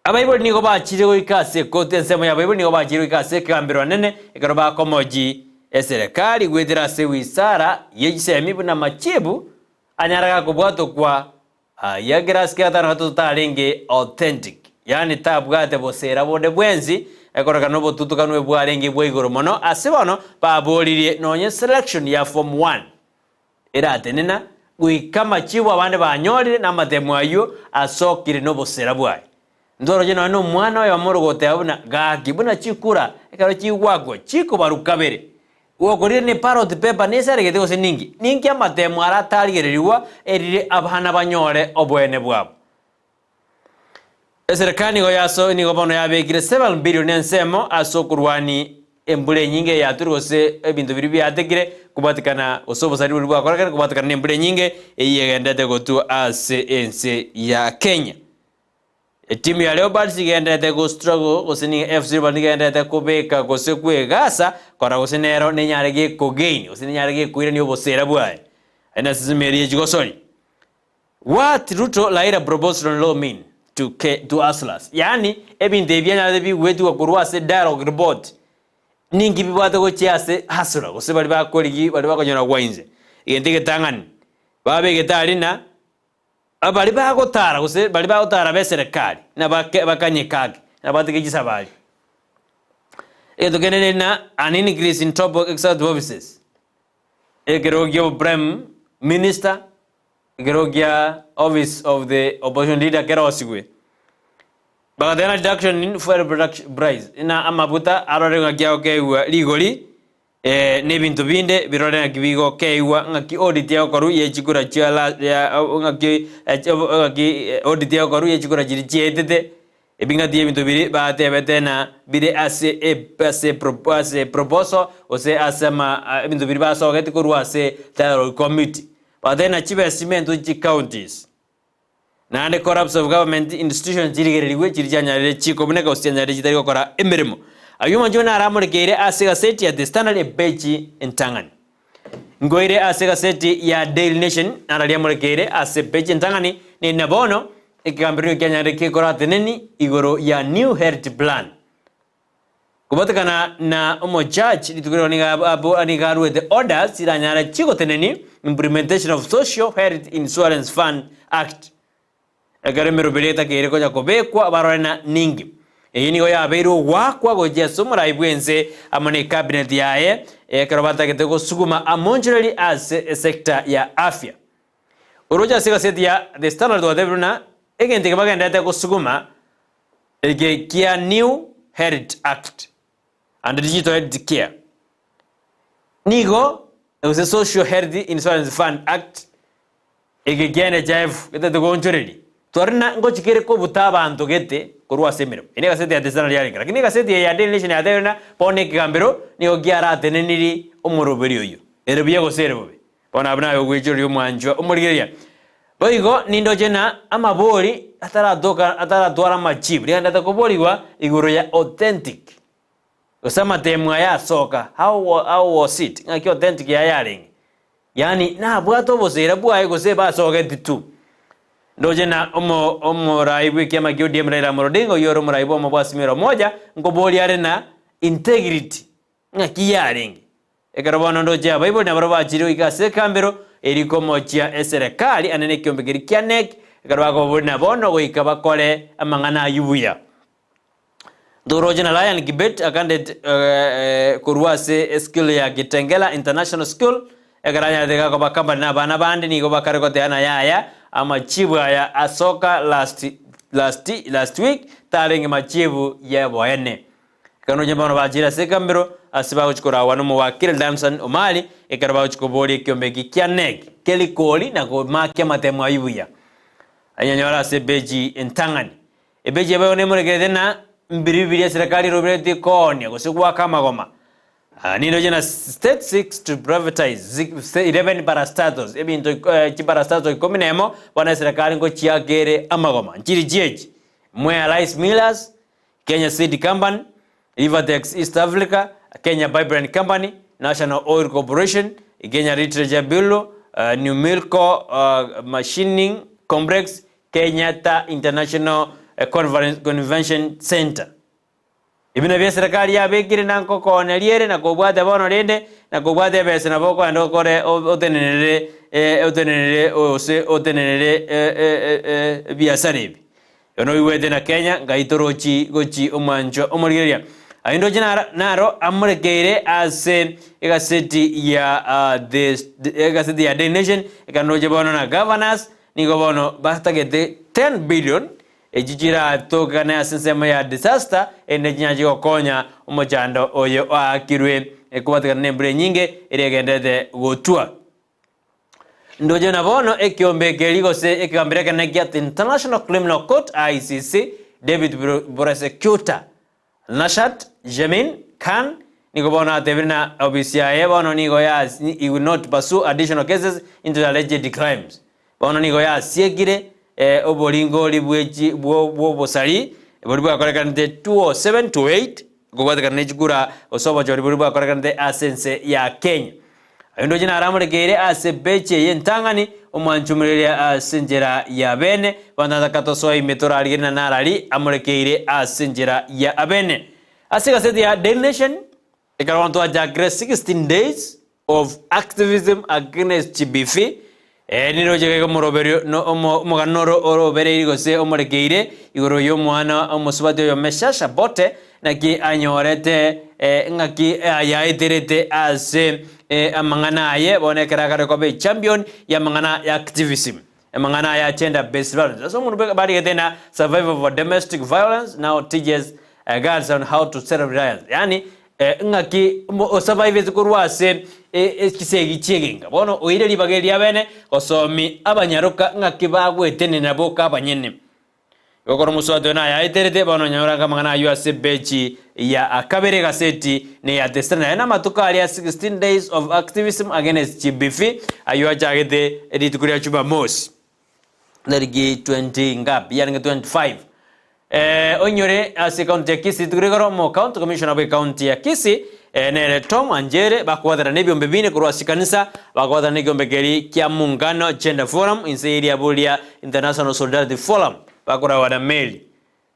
Abaibori nigo bachire goika ase ekoti ensemo y'abaibori nigo bachire goika ase ekegambero anene ekero bakomoji eserekari goetera ase wisara ye chisemi buna machibu anyare gakobwatokwa Ayio ekerasi kia gatano gatato tarenge authentic, yaani tabwate bosera bonde bwensi, ekorekana obotutukanwe bwarenge bwa igoro mono, ase bono baboririe nonye selection ya form one eratenena goika amachibu abande banyorire na amatemo ayio asokire nobosera bwaye. Ntoroche nonye nomwana oyomo ore goteba buna gaki buna chikura ekero chigwakwa chikobarwa kabere Gokorire ne ballot paper nesaregete gose ninki? Ninki amatemo ara atarigererigwa erire abana banyore oboene bwabo? Eserekari nigo yaso nigo bono yabekire 7 billion ensemo ase okorwani embura enyinge eyaturwe gose ebinto biria biatekire kobwatekana gose obosari boria bwakorekire kobwatekana na embura enyinge eyio egenderete gotwa ase ense ya Kenya. Etimu ya Leopards igenderete go struggle gose nigo FC Leopards nigo egenderete kobeka gose kwegasa korora gose nero nenyare gekogain gose nenyare gekoirania obosera bwaye. Aye nase simeri ye chigosori. What Ruto Raila proposed on law mean to K to hustlers? Yaani ebinto ebi bianyarete bigwetigwa korwa ase dialogue report ninki bibwate gochia ase hustler gose baria bakorigi baria bakonyora gwainse. Egento egetang'ani babegete aria na Baria bagotara gose baria bagotara b'eserekari na bake bakanyeka ake, na batige chisabari. Egento kende neri na an increase in top executive offices, ekerogo kia oboprime minister, ekerogo kia office of the opposition leader kerosigwe. Bagateba na reduction in fuel production price, ng'a amafuta arore ng'aki agokeigwa rigori. Ee, nebinto binde birore ng'aki bigokeigwa, ng'aki audit egokorwa ye chikura chia la ya ng'aki ng'aki audit egokorwa ye chikura chiria chiaetete, ebing'ati ebinto biria batebete ng'a bire ase e ase pro ase proposal gose ase ama ebinto biria basogeti korwa ase dialogue committee. Bagateba ng'a chibesa chimentwe chicounties. Naende corrupts of government institutions chirigererigwe chiria chianyarire chikobuneka gose chianyarire chitari gokora emeremo. Ayio omonche one aramorekeire ase egaseti ya The Standard epeji entang'ani. Nkoire ase egaseti ya Daily Nation nararia amorekeire ase epeji entang'ani neri na bono ekegambero nigo kianyarire kekorateneni igoro ya New Health Plan. Kobatekana na omojaji rituko rirorio nigo abo nigo aruete orders chiranyare chigotenenia Implementation of Social Health Insurance Fund Act. Ekero emeroberi etakeire konya kobekwa barore na ninki. Eye nigo yabeire ogoakwa gochia ase omorai bw'ense amo ne cabinet yaye ekero batagete gosuguma amonchoreri ase esector ya afya. Oroche ase egaseti ya The Standard twatebire buna egento eke bagenderete gosuguma eke kia New Health Act and Digital Health Care nigo gose Social Health Insurance Fund Act Eke kiane chiaefu getete goonchoreria, tware na ngochi kere kobuta abanto gete korwa ase emeremo. Eye negaseti ya The Standard yarenge, lakini egaseti eye ya Daily Nation yatebire ng'a bono ekegambero nigo kiarateneniri omoroberi oyio, ere buya gose ere bobe. Bono abwo naye ogwechoreria omwanchwa omorigereria. Boigo nindoche ng'a amabori ataratoka ataratwara amachibu, nigo agendete koborigwa igoro ya authentic gose amatemo aya asoka, how how was it, ng'aki authentic yaye yarenge. Yaani nabwate oboseera bwaye gose basogeti tu. Ndoche na omo omorai bw'ekiama kia ODM Raila Amolo Odinga oyio ore omorai bw'omo bwa Azimio la Umoja nkoboria are na integrity ng'aki yarenge. Ekero bono ndoche abaibori nabarabwo bachire goika ase ekambero eri komochia eserekari ande nekiombe keria kia NEC ekero bakobaboria na bono goika bakore amang'ana ayio buya. Ntoroche na Ryan Kibet a candidate korwa ase eschool ya Kitengela International School, ekero anyarete gakoba company na abana bande nigo bakare goteba na yaya amachibu aya asoka last last last week tarenge machibu yeboene. Ekero nonye bono bachire ase ekambero ase bagochi koragwa na omowakili Danson Omari ekero bagochi koboria ekiombe eki kia NEC kerikori na komakia amatemo ayio buya. Anyanyore ase epeji entang'ani. Ebechi yabaegwa nemorekerete na mbiribi biria eserekari eroberetie koonia gose goaka amagoma. Nindoche na state seeks to privatize 11 parastatals, ebinto chiparastatal ikomi na emo bono eserekari ngochiaka ere amagoma. Nchiri chiechi, Mwea Rice Millers, Kenya Seed Company, Rivatex East Africa, Kenya Pipeline Company, National Oil Corporation, Kenya Literature Bureau, Numilco Machining Complex, Kenyatta International Convention Centre. Ebi nabio eserekari yabekire na nkokooneria ere na kobwate bono rende na kobwate ebesa nabo okoenda okore otenenere otenenere gose otenenere ebiasara ebi. Bono oigwete na Kenya ngai torochi gochi omwanchwa omorigereria. Aye ndoche naro naro amorekeire ase egaseti ya the egaseti ya Daily Nation ekero ndoche bono na governors Nigo bono batagete 10 billion echi chiratokane ase ensemo ya disaster erinde chinyache gokonya omochando oyo oakirwe kobatekana nembura enyinge eria egenderete gotwa. Ndoche na bono ekiombe keria gose ekegambero ekenene kia The International Criminal Court, ICC, David Prosecutor Nashat Jamin Khan nigo bono atebire na ofisi yaye bono nigo ya he will not pursue additional cases into the alleged crimes. Bono nigo yasiekire eh, oboringori bwechi bwo bw'obosari boria bwakorekanete 2007 to 8 kobwatekana ne chikura gose obochori boria bwakorekanete ase ense ya Kenya. Ayio ndoche naramorekeire ase peji eye entang'ani, omwanchomoreria ase enchera ya bene, bono tata tosoe ime torarigererie na narari amorekeire ase enchera ya abene. Ase egaseti ya Daily Nation, ekero bono twachakire 16 days of activism against GBV, eh, niroche gaiga omoroberio no omo omogano noro orobereiri gose omorekeire igoro y'omwana omosubati oyo Meshasha Bote, Naki anyorete ng'aki yaeterete ase amang'ana aye bono ekero akare koba echampion y'amang'ana y'activism, amang'ana aya gender based violence. Ase omonto bwe barigete na survivor of domestic violence now teaches girls on how to self reliance. Yaani ng'aki osurvivete korwa ase chisegi chi'egenka. Bono oire ribaga eri riabene gosomi abanyaroka ng'aki bagwetenenera boka abanyene. Gokora omosubati oyo nayaeterete, bono onyore amang'ana ayio ase epeji ya kabere egaseti neya The Standard. Aya namatuko aria 16 days of activism against GBV ayio achagete rituko ria Jumamosi tariki 20 ngapi yarenge 25 eh, oinyore ase ekaunti ya Kisii rituko rigoro omo county commissioner bwe ekaunti ya Kisii eh, nere Tom Anjere bakobwatana na ebiombe bine korwa ase ekanisa bakobwatana na ekiombe keria kia Muungano Gender Forum inse eria boria International Solidarity Forum bakoragwa na Mary.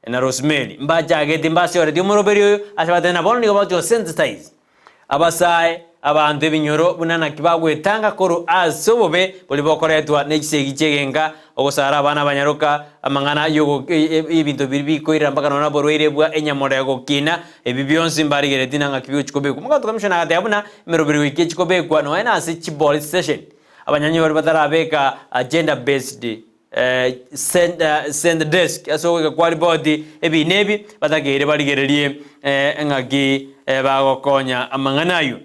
na Rosemary mbachagete mbasioretie omoroberi oyo ase batebe na bono nigo bagochia gosensitize abasae, abanto ebinyoro buna naki bagwetanga korwa ase obobe boria bokoretwa ne chisegi chi'egenka, ogosara abana abanyaroka, amang'ana y'ogo y'ebinto biria bikoirera mpaka nonya oborwaire bwa enyamorero gokina, ebi bionsi mbarigeretie na ng'aki bigochia kobekwa. Omogato Commissioner agateba buna emeroberi goika echi kobekwa nonya na ase chipolice station, abanyanyi baria batarabeka gender based send desk ase ogoika kwa ripoti ebina ebi batakeire barigererie ng'aki bagokonya amang'ana ayio.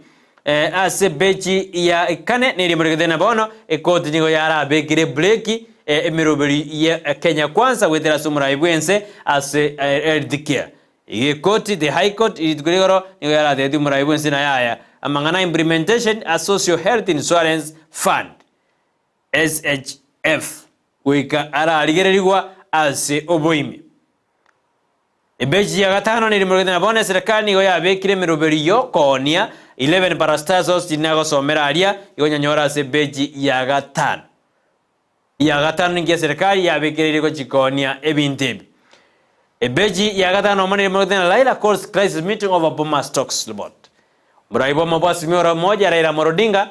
Ase epeji ya kane neria na bono ekoti nigo yarabekire ebreki emeroberi ya Kenya Kwanza goetera ase omorai bwense ase health care. Iga ekoti, the high court, rituko rigoro nigo yaratebetie omorai bwense na yaya amang'ana implementation a social health insurance fund. SHF, goika ararigererigwa ase oboime. Ebeji ya gatano nerimorogete na bono eserekari nigo yabekire emeroberi y'okoonia 11 parastatals tinagosomera aria igo nyanyore ase ebeji ya gatano. Ya gatano ninki eserekari yabekereire gochikoonia ebinto ebi. Ebeji ya gatano omo nerimorogete na Raila calls crisis meeting over Bomas talks report. Omorai bw'omo bwa Azimio la Umoja Raila Amolo Odinga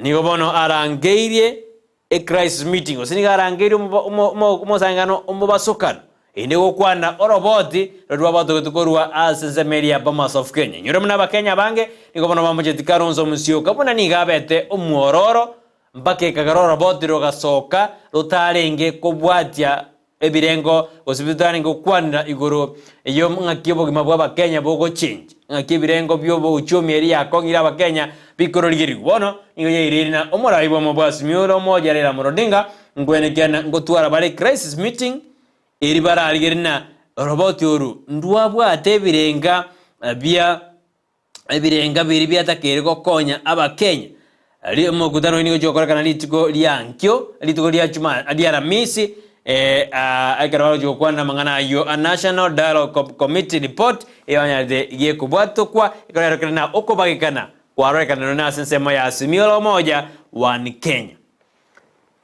Nigo bono arangeirie ecrisis meeting, gose nigo arangeirie omosangano omobasokano, erinde gokwana oroboti roria rwabatogetwe korwa ase ensemo eria ya Bomas of Kenya. Inyore buna abakenya abange nigo bono bamocheti Kalonzo Musyoka buna nigo abete omwororo mpaka ekagera oroboti rogasoka rotarenge kobwatia ebirengo gose bitarenge gokwanera igoro yo ng'aki obogima bw'Abakenya bogochengi, ng'aki ebirengo bi'obochumi eria yakong'ire Abakenya bikororigerigwa. Bono nigo yaireire na omorai bw'omobwasimi ore omoja Raila Amolo Odinga nkwenekia na ngotwara bare crisis meeting eri bararigerie na oroboti oru ndwabwate ebirenga bia ebirenga biria biatakeire gokonya Abakenya. Ri- Omokutano oyo nigo ochia gokorekana rituko ria nkio, rituko ria chuma ria Aramisi, eh, ah, ekero bagochia gokwana amang'ana ayio a National Dialogue Com- Committee report eyonyarete gekobwatokwa ekero yarorekire na okobagekana kwarorekanirwe na ase ensemo ya Azimio la Umoja One Kenya.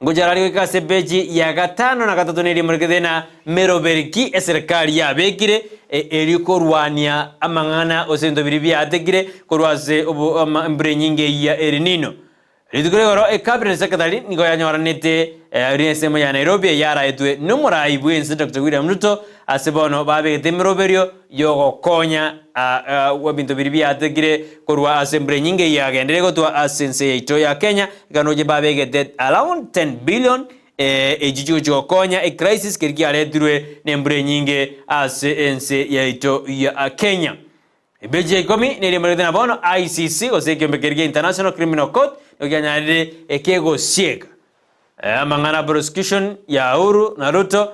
Ngochara aria goika ase epeji ya gatano na gatato neria emorekete na meroberi ki eserekari yabekire erio korwania amang'ana gose ebinto biria biatekire korwa ase obo ama embura enyinge eyio ya El Nino. Rituko rigoro ecabinet secretary nigo yanyoranete eria ensemo ya Nairobi eyaraetwe nomorai bwense Doctor William Ruto ase bono babegete emeroberio yogokonya ebinto biria biatekire korwa ase embura enyinge eyio yagenderire gotwa ase ense yaito ya Kenya, ekero babegete around 10 billion echio chigochia gokonya ecrisis keria kiaretirwe nembura enyinge ase ense yaito ya Kenya. Ebeji ya ikomi neria emoregete na bono ICC gose ekiombe keria kia International Criminal Court nigo kianyarire ekegosieka Amang'ana prosecution ya Uhuru na Ruto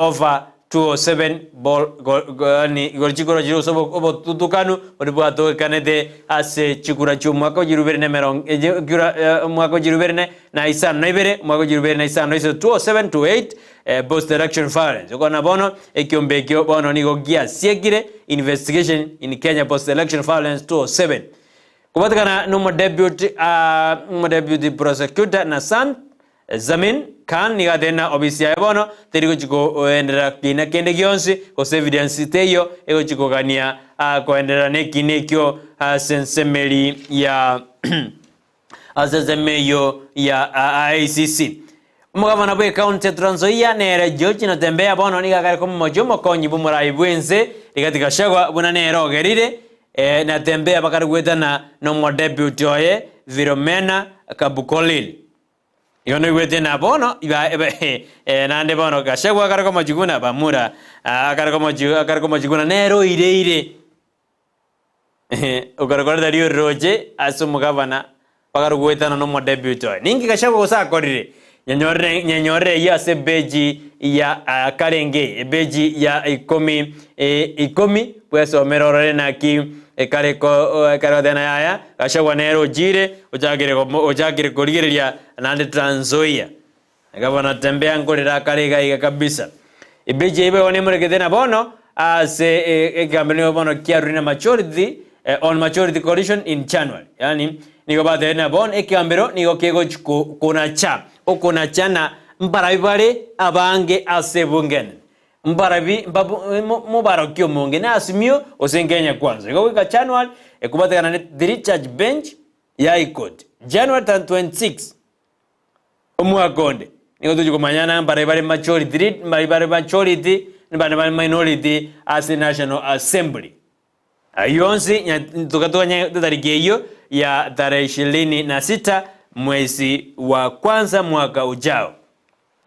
over 207 bol go yaani igoro chikura chire gose obotutukanu boria bwatogekanete ase chikura chia omwaka o chilifu ibere na emerongo chikura omwaka o chilifu ibere na na isano na ibere omwaka o chilifu ibere na isano na isato 207 28 post election violence. Okona bono ekiombe ekio bono nigo giasiekire investigation in Kenya post election violence 207. Kobatekana nomodeputy omodeputy prosecutor Nassan Zamin Khan nigo atebire na obisi yaye bono teri gochi koenderera kina kende gionsi gose evidence teiyo egochi kogania koenderera nekina ekio ase ensemeri ya ase ensemo eyio ya ICC. Omogabana bw'ecounty ya Trans Nzoia nere George Natembeya bono nigo akare komomochia omokonyi bw'omorai bw'ense Rigathi Gachagua buna nere ogerire Natembeya bakare goetana nomodeputy oye Philomena Kabukolil. Igo noigwete na bono naende bono Gachagua akare komochia buna bamura akare komochia akare komochia buna nere oireire. Okare koreta rioroche ase omogabana bakare goetana nomodeputy oye. Ninki Gachagua gose akorire? Nyenyorere nyenyorere eyio ase epeji ya karenge eye, epeji ya ikomi ikomi bwesomere orore naki ekare ko ekare goteba yaya Gachagua nere ochire ochakire ochakire korigereria naende Trans Nzoia. Gavana Tembea nkorera akare iga iga kabisa. Ebeji eyio boigo nemorekete na bono ase ekegambero nigo bono kiarure na majority on majority coalition in January. Yaani nigo batebire na bono ekegambero nigo kegochi konacha okonachana mbarabi bare abange ase ebunge enene. Mbarabi mbabu mobaroki omonge na Azimio gose Kenya Kwanza. Igo goika January ekobatekana ne three judge bench ya High Court. January 26 omwaka onde nigo tochi komanyana mbarabi bare majority lead mbarabi bare majority mbare bare minority ase National Assembly. Ayio onsi tokatoganye tariki eyio ya tarehe ishirini na sita mwezi wa kwanza mwaka ujao.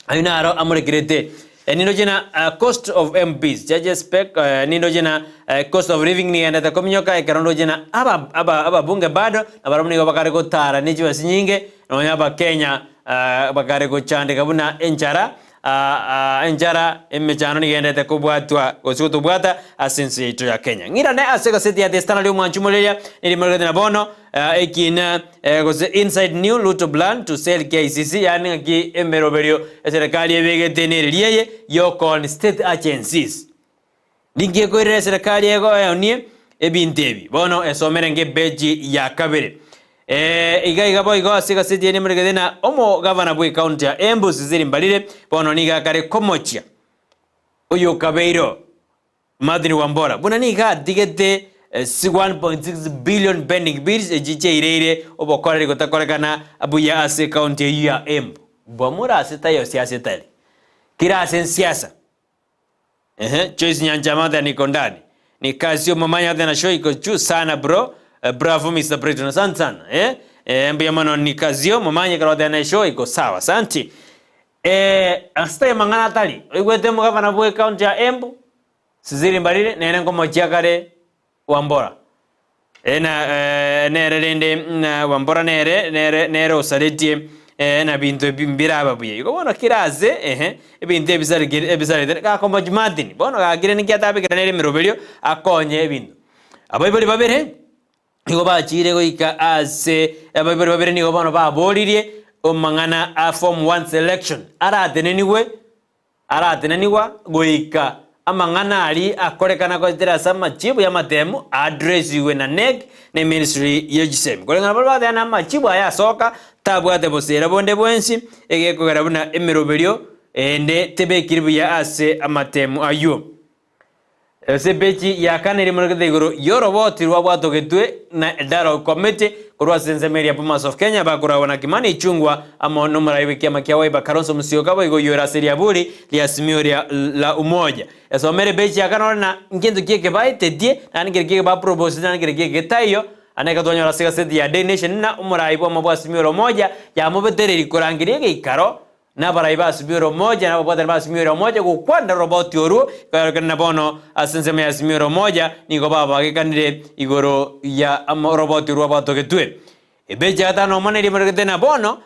Ayio naro amorekerete nindoche na cost of MPs judges spec nindoche na cost of living nigendete kominyoka ekero ndoche na aba aba ababunge bado nabarabwo nigo bakare gotara ne chibesa chinyinge nonya abakenya bakare gochandeka buna enchara Enchara emechando nigo endete kobwatwa gose gotobwata ase ense yaito ya Kenya. Ng'irane ase egaseti ya The Standard y'omwanchi omoreria nerimorerete na bono ekina gose Inside New Ruto Plan to Sell KICC yaani ng'aki emeroberio eserekari ebegete nereria eye y'okooni state agencies. Ninki ekoirera eserekari egoeonie ebinto ebi? Bono esomere ngepeji ya kabere. Ee, iga iga boigo ase egaseti eye nemoregete na omogavana bw'ecounty ya Embu Cecily Mbarire bono nigo akare komochia oyokabeireo Martin Wambora buna nigo atigete 1.6 billion pending bills echi chiaireire obokoreri gotakorekana buya ase ecounty eyio ya Embu. Bwamura ase taiyo siasa etari. Kera ase ensiasa. Ehe, Joyce Nyanchama oteba niko ndani. Ni kazi omomanya oteba na show iko juu sana bro. Eh, bravo Mr. Brighton. Asante sana. Eh, eh, mbuya mono ni kazi omomanya ekero oteba na show iko sawa. Asante. Eh, asitaye mang'ana atari. Oigwete omogavana bwe county ya Embu, Cecily Mbarire, nere nkomochia kare Wambora. Eh, na eh, nere rende na Wambora nere nere nere osaretie eh, na binto ebi mbiraba buya. Igo bono kera ase ehe ebinto ebisarigere ebisarete gakomochi Martin bono gakire ninki atabekera nere emeroberio akonye ebinto. Abaibori babere nigo bachire goika ase abaibori babere nigo bono baboririe omang'ana a form one selection aratenenigwe Aratenenigwa goika amang'ana aria akorekana goetera ase amachibu y'amatemu addressigwe na NEC na eministry ye chisemi. Koreng'ana baria bateba na amachibu aya asoka tabwate bosera bonde bwensi egekogera buna emeroberio ende tebekiri buya ase amatemu ayio. Ase epeji ya kane rimorokete igoro y'oroboti rwabwatogetwe na Dialogue Committee korwa ase ensemo eria Bomas of Kenya bakoragwa na Kimani Ichung'wa amo nomorai bw'ekiama kia Wiper Kalonzo Musyoka boigo oyore ase riaburi ria Azimio ria la Umoja. Esomere epeji ya kane ore na ngento ki eke baetetie naende nkere ki eke baproposete naende nkere ki eke getaiyo Ande ekero twanyora ase egaseti ya Daily Nation buna omorai bw'omo bwa Azimio la Umoja yamobetereirie korangeria egeikaro Nabarai b'Azimio la Umoja na ababwatani b'Azimio la Umoja gokwanera oroboti orwo, ekarorekana na bono ase ensemo y'Azimio la Umoja nigo babagekanire igoro ya oroboti orwo rwabwatogetwe. Ebechi ya gatano omo neria emoregete na bono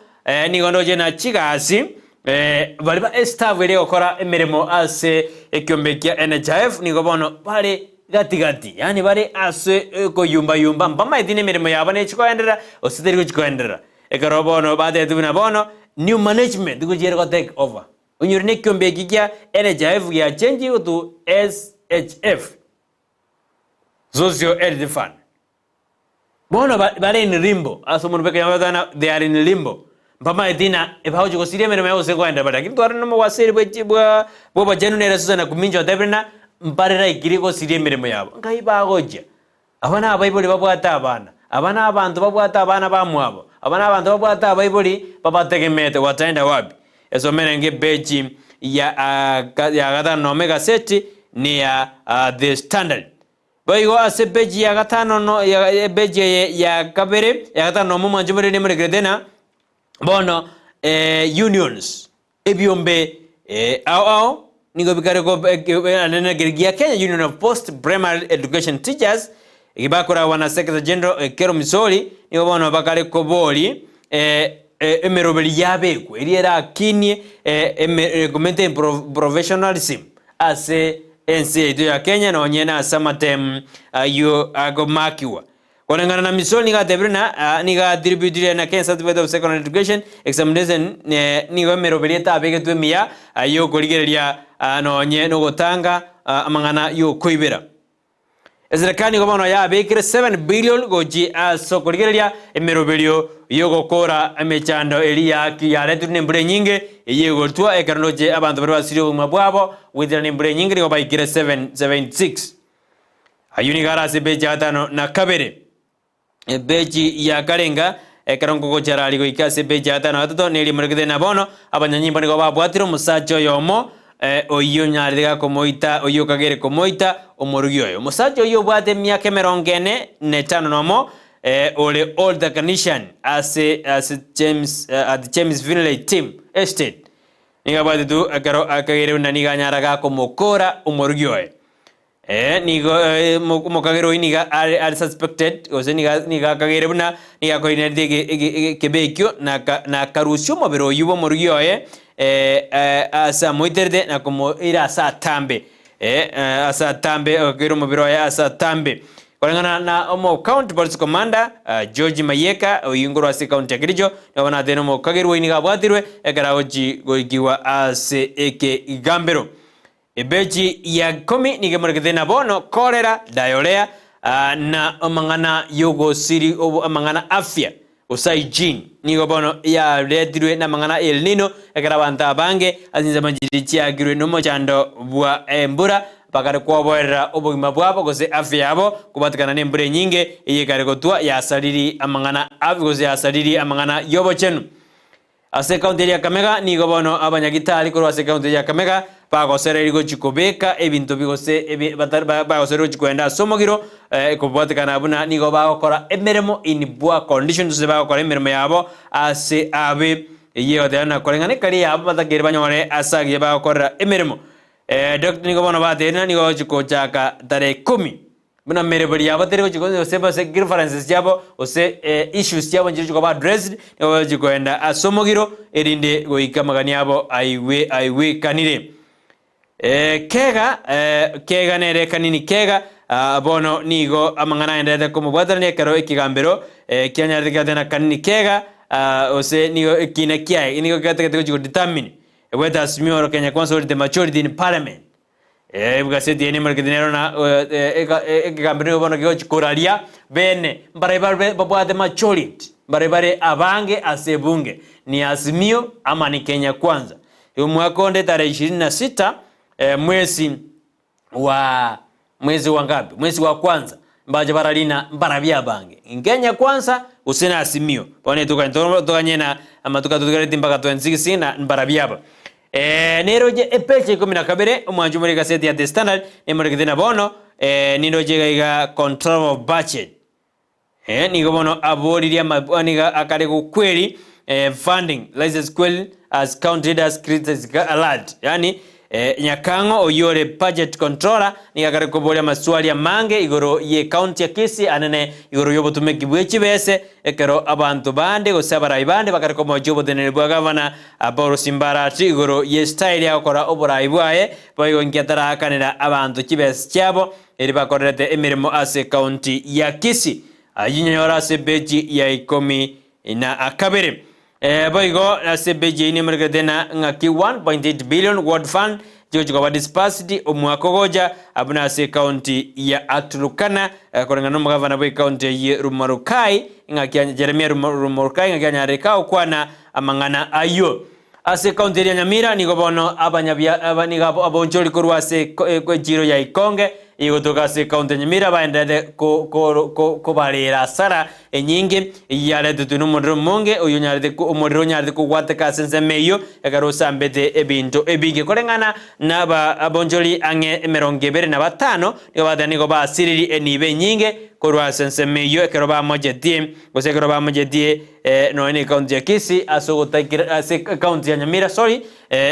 nigo ndoche na chigasi baria ba estaff eria egokora emeremo ase ekiombe kia NHIF nigo bono bare gati gati, yaani bare ase okoyumbayumba mbamaeti nemeremo yabo nechi koenderera gose teri gochi koenderera. Ekero bono batebete buna bono new management gochia ere go take over. Onyore ne ekiombe eki kia NHIF gia changigwe to SHF, Socio Health Fund. Bono bare in limbo ase omonto bw'ekenyoro bagoteba ng'a they are in limbo. Mbamaeti ng'a ebagochia gosiria emeremo yabo gose nkoenda bare. Lakini tware nomowasiri bwe chi bwa bw'obochenu nere Susan Nakumincha otebire ng'a mbare likely gosiria emeremo yabo. Nkai bagochia? Aba nabaibori babwate abana, aba nabanto babwate abana bamwabo, aba nabanto babwate abaibori babategemeete. Wataenda wapi? Esomere enge epeji ya ya gatano nomo egaseti neya The Standard. Boigo ase epeji ya gatano no ya epeji eye ya kabere ya gatano nomo mwanche morende morekerete na bono unions Ebiombe ao ao nigo bikare gia Kenya Union of Post Primary Education Teachers eki bakoragwa na Secretary General Ekero Misori nigo bono bakare kobori emeroberi yabekwe eria erakinie maintain professionalism ase ense yaito ya Kenya nonye nase amatemu ayio agomakiwa. Koreng'ana na Misori nigo atebire na nigo atributire na Kenya Certificate of Secondary Education Examination nigo emeroberi etabegetwe emiya y'okorigereria nonye nogotanga amang'ana y'okoibera. Eserekari nigo bono yabekire 7 billion gochi ase okorigereria emeroberio y'ogokora emechando eria yaretirwe nembura enyinge eyio egotwa ekero ndoche abanto baria basirie obogima bwabo goetera nembura enyinge nigo baikire 776. Ayio nigo are ase epeji ya gatano na kabere. Epeji ya karenga ekero nkogochera aria goika ase epeji ya gatano na gatato neria emorekete na bono abanyanyimbo nigo babwatire omosacha oyomo eh, oyio onyarete gakomoita oyio okagere komoita omorugi oyo. Omosacha oyio obwate emiaka emerongo ene na etano nomo eh, ore old technician ase ase James eh, at James Finlay Team Estate nigo abwate tu ekero akagere buna nigo anyara gakomokora omorugi oye. Ee, nigo omokagera oyio nigo are are suspected, gose nigo nigo akagere buna nigo akoinerete ege ege ekebe ekio, na aka na akarusia omobere oyio bwa omorugi oye ase amoiterete na komoira ase atambe, ase atambe akaira omobere oye ase atambe. Koreng'ana na omo county police commander George Mayeka oyio nkorwa ase ecounty ya Kericho, nigo bono atebire omokagerwa oyio nigo abwatirwe ekero agochi goikigwa ase ekegambero. Ebechi ya ikomi nigo emorekete na bono korera, diarrhea, na amang'ana y'ogosiri amang'ana afya gose hygiene nigo bono yaretirwe namang'ana El Nino ekero abanto abange ase chinsemo chiria chiagirwe nomochando bwa embura bakare kwoboerera obogima bwabo gose afya yabo kobatikana nembura enyinge eye ekare gotwa yasariri amang'ana afya gose yasariri amang'ana y'obochenu. Ase ekaunti eria ya Kakamega nigo bono abanyagitari korwa ase ekaunti eria ya Kakamega bagosereiri gochia kobeka ebinto bi gose ebi batari ba bagosereiri gochia koenda ase omogiro kobwatekana buna nigo bagokora emeremo in poor conditions gose bagokora emeremo yabo ase abe. Eyio egoteba na koreng'ana ekari yabo batakeire banyore ase agiya bagokorera emeremo. Doctor nigo bono batebire ng'a nigo bagochia kochaka tarehe ikomi. Buna emeroberi yabo teri gochia gose gose grievances chiabo gose issues chiabo nchirochio koba addressed, nigo bagochia koenda ase omogiro erinde goika amagani abo aigwe aigwekanire. Kega kega nere kanini kega bono nigo amang'ana aenderete komobwatanania ekero ekegambero kianyarete kiatena kanini kega gose nigo ekina kiaye nigo kiatagete gochia godetermine whether Azimio or Kenya Kwanza hold the majority in parliament. Egaseti eye nemorekete nero na ekegambero nigo bono kegochia koraria bene mbaria babe babwate majority mbaria bare abange ase ebunge ni Azimio ama ni Kenya Kwanza. Omwaka onde tarehe ishirini na sita mwezi wa mwezi wa ngapi? Mwezi wa kwanza mbache bararina mbarabia abange Kenya Kwanza gose na Azimio. Bono etoganye toganye na amatuko atotigareti mpaka 26 na mbarabia aba. Neroche epeji ikomi na kabere, omwancho more egaseti ya The Standard, nemorekete na bono, nindoche iga iga control of budget. Nigo bono aboririe ama nigo akare gokweri funding license query as county leaders criticize alert. Yaani Nyakang'o oyio ore budget controller nigo akare koboria amaswali amange igoro ye county ya Kisii anene igoro y'obotumeki bwe chibese ekero abanto bande gose abarai bande bakare komochia oboteneneri bwa gavana Paul Simbarati igoro ye style agokora oborai bwaye, boigo inki ataraakanera abanto chibesa chiabo eri bakorerete emeremo ase ekaunti ya Kisii. Ayio nyonyore ase epeji ya ikomi na kabere. Boigo ase epeji eyio nemorekerete na ng'aki 1.8 billion ward fund chigochi koba disbursed omwaka ogocha buna ase ekaunti ya Turkana koreng'ana nomogavana bwe ekaunti eyio Rumarukai ng'aki Jeremiah Rumarukai ng'aki anyarire kagokwana Amang'ana ayio. Ase ekaunti eria Nyamira nigo bono abanyabia aba nigo abonchori korwa ase echiiro ya Ikonge egotoka ase ekaunti ya Nyamira baenderete kobarera asara enyinge eyio yaretetwe nomorero omonge oyio onyarete omorero onyarete kogwateka ase ensemo eyio ekero osambete ebinto ebinge koreng'ana na aba abonchori ang'e emerongo ebere na batano nigo bagoteba nigo basiriri enibo enyinge korwa ase ensemo eyio ekero bamochetie gose ekero bamochetie Nonya ne ekaunti ya Kisii ase ogotaikera ase ekaunti ya Nyamira sorry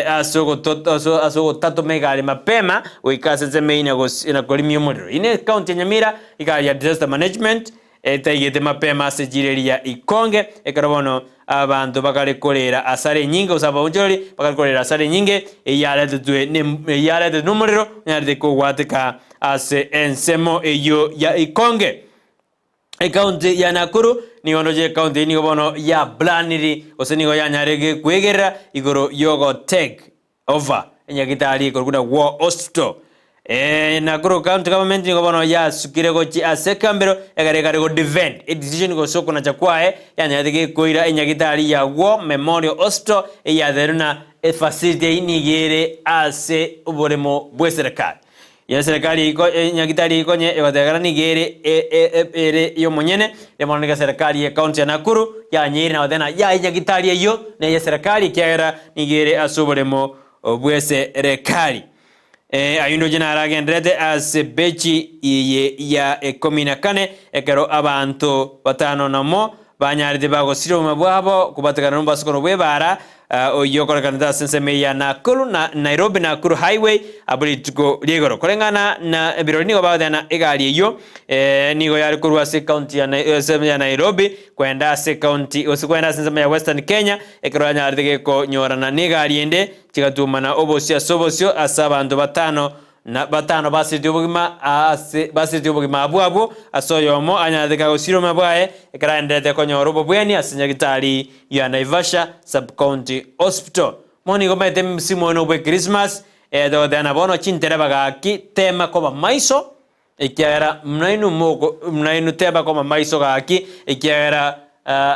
ase ogoto ase ogotatoma egari mapema goika ase ensemo eyio na gos na korimia omorero. Eyio ne ekaunti ya Nyamira egari ya disaster management etaigete mapema ase echiro eria ya Ikonge ekero bono abanto bakare korera asara enyinge gose abaonchorori bakare korera asara enyinge eyio yaretetwe ne eyio yaretetwe na omorero onyarete kogwateka ase ensemo eyio ya Ikonge. Ekaunti ya Nakuru nigo ndoche ekaunti eyio nigo bono yablaniri gose nigo yanyarege kwegerera igoro yogo take over enyagitari ekorokwa na War Hospital. Eh, Nakuru County Government nigo bono yasukire gochia ase ekambero egere ekare go defend edecision gose okonacha kwaye yanyarete gekoira enyagitari ya War Memorial Hospital eyaterwe na efacility eyio nigo ere ase oboremo bw'eserekari. Ya eserekari iko enyagitari eyio konye egotegekana nigo ere e- e- e- ere y'omonyene riria bono nigo eserekari ye county ya Nakuru yanyeire na goteba ng'a yaya enyagitari eyio neye eserekari ekiagera nigo ere ase oboremo bw'eserekari. Ee, ayio ndoche naragendererete ase bechi eye ya ikomi na kane, ekero abanto batano nomo banyarete bagosiria obogima bwabo kobategana nomobasukano bw'ebaara, oyio okorekanete ase ensemo eye ya Nakuru na Nairobi Nakuru Highway abwo rituko ria igoro. Koreng'ana na birori nigo bagoteba egari eyio nigo yare korwa ase ekaunti ya ensemo ya Nairobi kwenda ase ekaunti gose kwenda ase ensemo ya Western Kenya, ekero yanyarete gekonyorana negari ende Chigatumana obosio ase obosio ase abanto batano na batano basiretie obogima ase basiretie obogima abwo abwo ase oyomo anyarete kagosira obogima bwaye ekero aenderete konyora obobweni ase nyagitari ya Naivasha Sub-County Hospital. Mono nigo omanyete msimu oyo nobwe Christmas, eh, togoteba bono chintereba gaki tema koba maiso Ekiagera nainwe moko, nainwe teba koma maiso gaki, ekiagera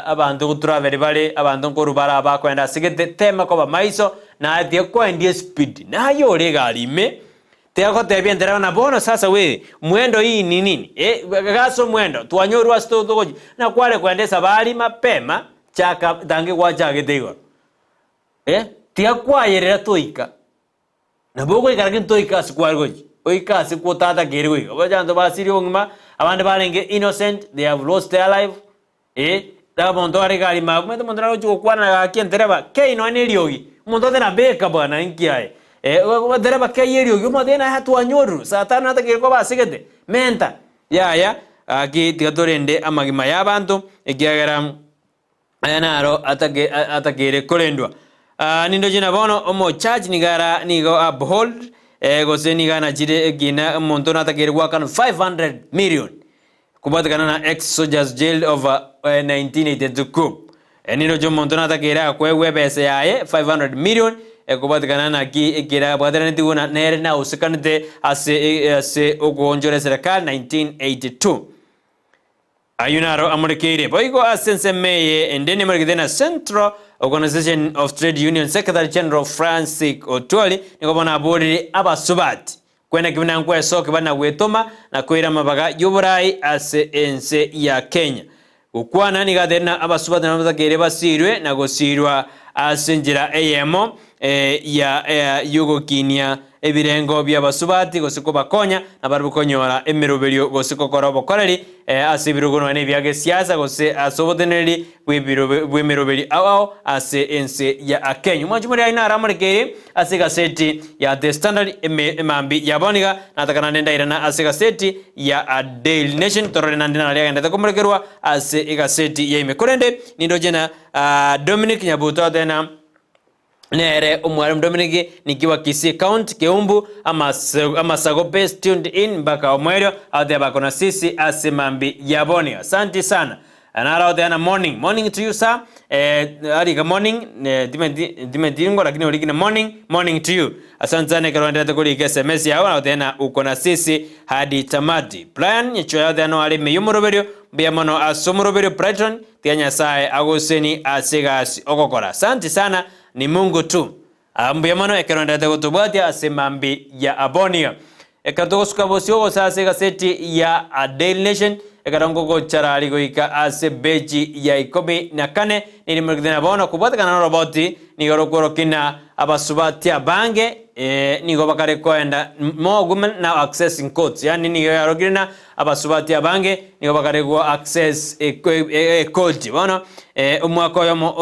abanto goturaberi bare, abanto nkorwa bare abakoenda ase gete, tema koba maiso, naye tiga koendia espeed, naye ore egari ime, tiga gotebia entereba ng'a bono sasa we, mwendo hii ni nini? Eh, gasa omwendo, twanyorwa ase togochia, na kware koenda esabari mapema, chaka tange gwachagete igoro, eh, tiga kwayerera toika. Nabo ogoikara gento oike ase kware gochia, oike ase kwotatakeire goika. Oboche abanto basirie obogima, abande barenge innocent, they have lost their life, eh, na omonto are iga aria mabu, omanyete omonto nare gochia gokwana na gaki entereba, kei nonya na eriogi, omonto oteba beka bwana inki aye, eh, entereba kei eriogi, omonto naye naye twanyorirwe, saa tano natakeire koba asegete, menta, yaya, gaki tiga torende amagima ya abanto, ekiagera. Aya naro atakeire korendwa. Nindoche na bono omochurch nigo ara nigo uphold gose nigo anachire ekina omonto natakeire goakana 500 million kobwatekana na ex soldiers jailed over 1982 coup. Nindoche omonto natakeire akoegwa ebesa yaye 500 million kobwatekana naki ekere abwateranetigwe na nere nahusikanete ase ase okoonchora eserekari 1982. Ayio naro amorekeire. Boigo ase ensemo eye ende nemorekete na Central Organisation of Trade Union Secretary General Francis Otwoli nigo bono aborire abasubati kwena ki buna nkwesokia bana gwetoma na koira amabaga y'oborai ase ense ya Kenya. Gokwana nigo ateire na abasubati nabo batakeire basirwe na gosirwa ase enchera eyemo ya y'ogokinia ebirengo bi'abasubati gose kobakonya nabarabwo konyora emeroberio gose gokora obokoreri ase ebirogo nonya nebia gesiasa gose ase oboteneneri bw'emeroberio ao ao ase ense ya Kenya. Omwanchi moria aino aramorekeire ase egaseti ya The Standard emambi ya bono iga nataka naende ndairana ase egaseti ya Daily Nation torore naende naria agendete komorekerwa ase egaseti ya ime. Korende nindoche na Dominic Nyabuto atena Nere omwalimu Dominic nikiwa Kisii County Keumbu amasago best tuned in mpaka omoerio agoteba akona sisi ase mambi ya boni asanti sana naro agoteba na morning morning to you sir eh, arika morning eh, timeti timeti ngo lakini orikine morning morning to you asante sana ekero oenderete korika sms yao agoteba na uko na sisi hadi tamati Brian Nyechoya agoteba no are ime y'omoroberio mbuya mono ase omoroberio Brighton Tiga Nyasae agoseni ase egasi ogokora. Asanti sana ni Mungu tu. Mbuya mono ekero ndete gotobwatia ase mambi ya abonia. Ekero togosuka bosio gose ase egaseti ya Daily Nation ekero ngogocharari goika ase beji ya ikomi na kane nirimorigete na bono kobwatekana noroboti nigo rokworokia abasubati abange nigo bakare koenda more women now accessing courts yaani nigo yarokire na Abasubati abange nigo bakare go access ekoti. Bono omwaka oyomo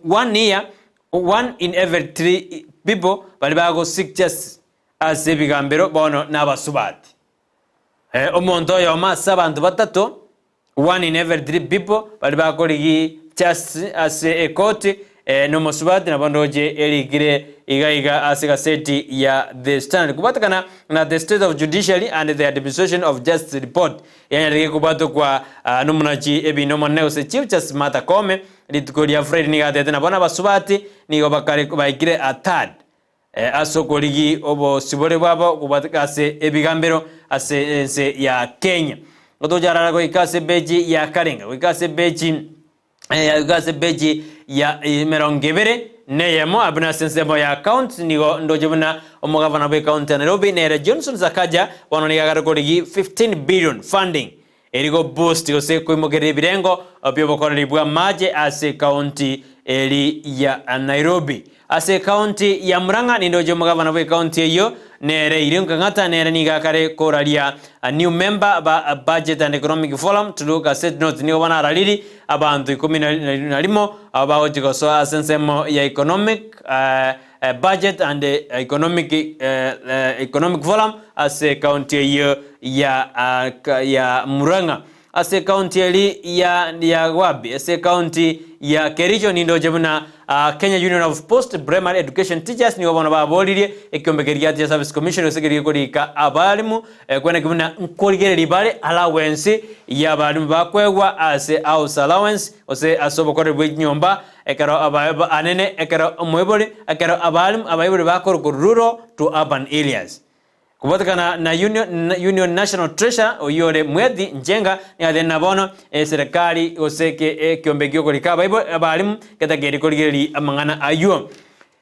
one year, one in every three people baria bago seek justice ase ebigambero bono nabasubati. Omonto oyomo ase abanto batato, one in every three people baria bakorigi justice ase ekoti Nomosubati nabo ndoche erikire iga iga ase gaseti ya The Standard kobwatekana na The State of Judiciary and the Administration of Justice Report yanyarire kobwatokwa nomonachi ebina omonene gose Chief Justice Martha Koome rituko ria Friday nigo atebete nabo nabasubati nigo bakare baikire a third. Ase okorigi obosibore bwabo kobwatika ase ebigambero ase ense ya Kenya. Gotocha arara goika ase ebeji ya Karenga goika ase ebeji goika ase ebeji ya emerongo ebere na eyemo abwo nase ensemo ya county nigo ndoche buna omogavana bwe county ya Nairobi nere Johnson Sakaja bono nigo agare korigi 15 billion funding Eri go boost gose koimokereria ebirengo biobokoreri bw'amache ase ekaunti eri ya Nairobi. Ase ekaunti ya Murang'a nindoche omogavana bw'ekaunti eyio nere Irene Kang'ata nere nigo akare koraria new member ba Budget and Economic Forum to look at set notes nigo bono arariri abanto ikomi na rimo abo bagochi gosoa ase ensemo ya economic Budget and Economic Economic Forum ase ekaunti eyio ya ya Murang'a. Ase ekaunti eri ya ya Gwabi ase ekaunti ya Kericho nindoche buna Kenya Union of Post Primary Education Teachers nigo bono baboririe ekiombe keria gia Teacher Service Commission gose keria gekorika abalimu kweneki buna nkorigereria bare allowance ya abalimu bakoegwa ase house allowance gose ase obokoreri bwe chinyomba Ekero anene ekero omoibori ekero abalimu abaibori bakorokwa rural to urban areas. Kobwatekana na Union, Union National Treasurer oyio ore Mwethi Njenga nigo atebire na bono eserekari gose ekiombe giokorika abaibori abalimu getakeire korigereria amang'ana ayio.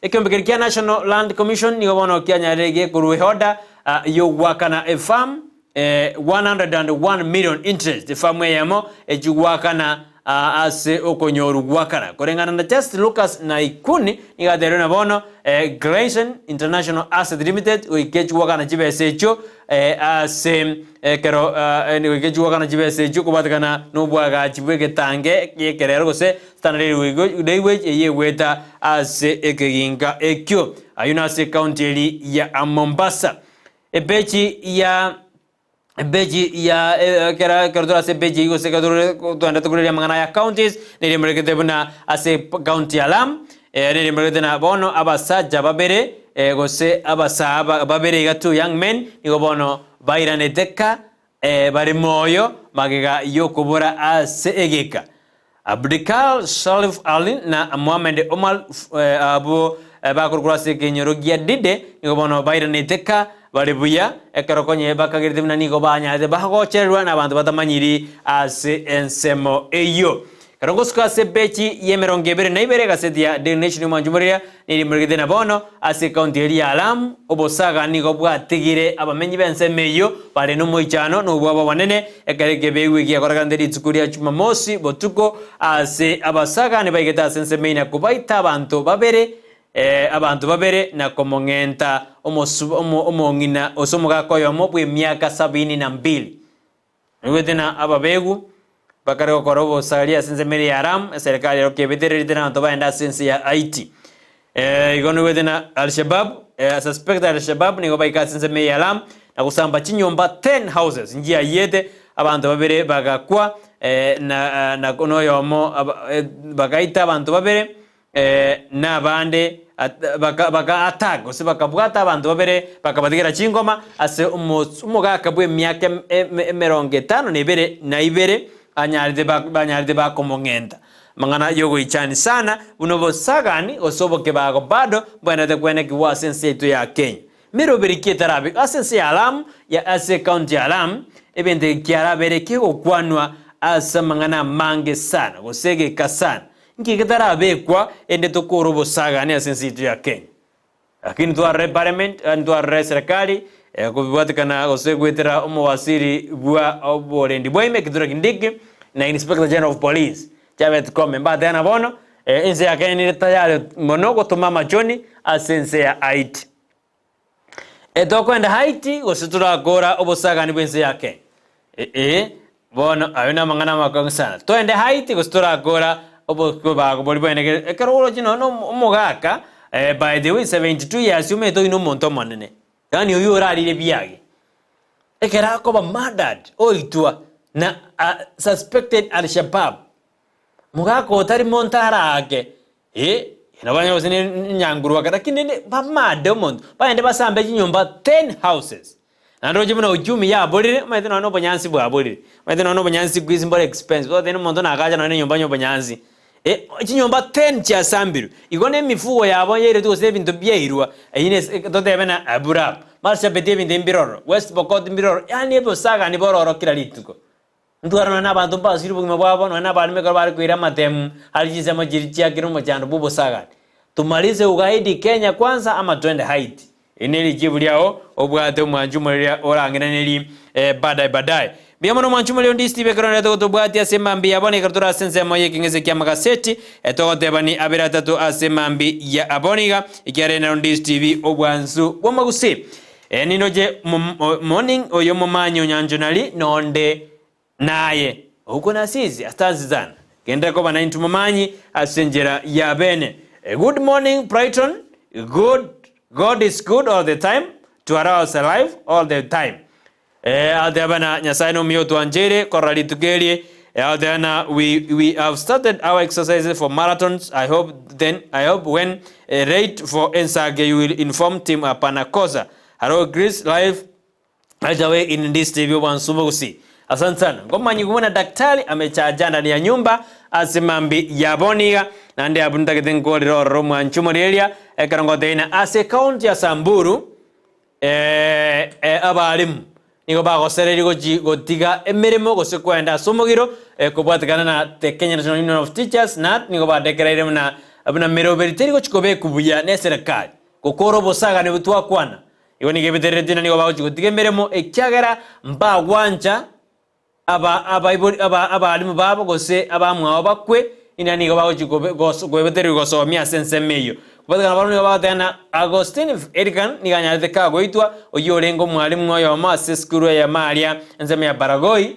Ekiombe keria kia National Land Commission nigo bono kianyarire gekorwa eorder yogoakana efarm 101 million interest efamu eyemo echigwakana ase okonyoru gwakana. Koreng'ana na Just Lucas Naikuni nigo atebirie na bono Grayson International Asset Limited goika echigwakana chibesa echio ase ekero goika echigwakana chibesa echio kobwatekana nobwagachi bw'egetange gi'ekerero gose Standard Railway eyio egweta ase ekeginka ekio. Ayio nase ekaunti eri ya Mombasa. Epeji ya epeji ya ekero ekero tore ase epeji eyio gose ekero tore togenda tokoreria amang'ana aya counties, nigo emorekete buna ase county ya Lamu, nigo emorekete na bono abasacha babere gose abasaa babere iga two young men, nigo bono bairanete ka bare moyo magega y'okobora ase egeka. Abdikal Sharif Ali na Mohamed Omar abwo bakorokwa ase ekenyoro gia Dide nigo bono bairanete ka bare buya, ekero konye bakagerete buna nigo banyarete bagochererwa nabanto batamanyiri ase ensemo eyio. Ekero ngosuka ase epeji y'emerongo ebere na ibere egaseti ya Daily Nation y'omwancho moria nerimorigete na bono ase ekaunti eria ya Lamu, obosaga nigo bwatigire abamenyi b'ensemo eyio bare nomoichano na obwoba obonene ekero ekebeegu eki giakorekanete rituko ria Jumamosi botuko ase abasagani baigete ase ensemo eyio na kobaita abanto babere abanto babere na komong'enta omong'ina gose omogaka oyomo bw'emiaka sabini na mbili. Naigwete na ababegu bakare gokora obosaria ase ensemo eria ya Aramu, eserekari ero kebetererete na abanto baende ase ense ya Haiti. Igo naigwete na Al-Shabaab, suspected Al-Shabaab nigo baika ase ensemo eye ya Lamu na gosamba chinyomba 10 houses nchiayete, abanto babere bagakwa na na noyomo bagaita abanto babere Na abande baka attack gose bakabwata abanto babere bakabatigera chingoma ase omogaka bw'emiaka emerongo etano na ebere na ibere anyarete banyarete bakomong'enta. Amang'ana y'ogoichani sana buna obosagani gose obokebago bado mbwenerete kwenekigwa ase ense yaito ya Kenya. Meroberi ki etarabe ase ense ya Lamu ya ase ekaunti ya Lamu ebinto eki kiarabere kegokwanwa ase amang'ana amange sana gose egeka sana Nki getarabekwa ende tokore obosagani ase ense yaito ya Kenya? Lakini twarora eparliament, yaani twarora eserekari ekobibwatekana gose goetera omowaziri bwa oborendi bwa ime Kithure Kindiki na Inspector General of Police Chebet Koome mbatebana bono ense ya Kenya nere tayari mono gotoma amachoni ase ense ya Haiti. Etokoenda Haiti gose torakora obosagani bw'ense ya Kenya? Ee, bono ayo namang'ana amakong'u sana. Toende Haiti gose torakora obobago boria bwenegete ekero oroche nonya na omogaka by the way 72 years omanyete oyio nomonto omonene, yaani oyio orarire biage. Ekero akoba murdered, oitwa na suspected Alshabab, mogaka otari monto araake. Eh, nabo banyare gose ne enyanguru baka lakini ne bamade omonto, bagende basambe chinyomba ten houses. Naende roche buna uchumi yaborire, omanyete nonya na obonyansi bwaborire, omanyete nonya na obonyansi siku hizi mbore expensive, ogoteba omonto nakacha nonya na enyomba ya obonyansi. Eh, chinyomba 10 chiasambirwe. Igo na emifugo yabo yairetwe gose ebinto biairwa, eyio ne totebe na Aburab, Marsabit ebinto ebi mbiroro, West Pokot mbiroro, yaani ebosagani bororo kera rituko. Ntware nonya na abanto mbasire obogima bwabo, nonya na abaremi ekero bare koira amatemu are chinsemo chiria chiakire omochando bw'obosagani. Tumalize ugaidi Kenya kwanza ama twende Haiti? Eri nerichibu riao obwate omwanchi omoreria orang'iranerie baadaye baadaye. Mbuya mono omwanchi omoreria onde Steve ekero orete gotobwatia ase emambi ya bono ekero tore ase ensemo y'ekeng'ese ki'amagaseti togotebani abere atato ase emambi ya bono iga ekiagera nero Ndisi TV obwansu bw'omogusii. Nindoche morning oyo omomanyi onyanchonari nonde Naye okwo nasisi astansi sana. Genderera koba naintwe momanyi ase enchera ya bene. Good morning Brighton, good God is good all the time to allow us alive all the time. Eh, ateba na Nyasaye nomuya otwancheire korora rituko eri. Eh, ateba na we, we have started our exercises for marathons. I hope then I hope when eh, rate for Ensage you will inform team hapana kosa. Hello Grace live Right away in this TV obwansu bogusi. Asante sana. Ngomanyi buna daktari amechaja ndani ya nyumba ase mambi ya boniga nande abu ntagete nkorera ororo omwanchi omoreria ekero ngoteina ase county ya Samburu eh, eh, abarimu nigo bagosereria gochi gotiga emeremo gose kwenda ase omogiro eh, kobwatekana na the Kenya National Union of Teachers KNUT nigo badekereire buna buna meroberi teri gochi kobekwa buya ne eserekari gokora obosagani obwo twakwana Igo nigo ebetereretie na nigo bagochia gotiga emeremo, ekiagera mbagwancha aba abaibori aba abalimu babo gose abamwabo bakwe, inda nigo bagochia kobe gos koebetererwa gosomia ase ensemo eyio. Kobatekana barabwo nigo bagoteba ng'a Agostini Erikan nigo anyarete kagoitwa, oyio orenge omwalimu oyomo ase esukuru eyemo aria ensemo ya Baragoi,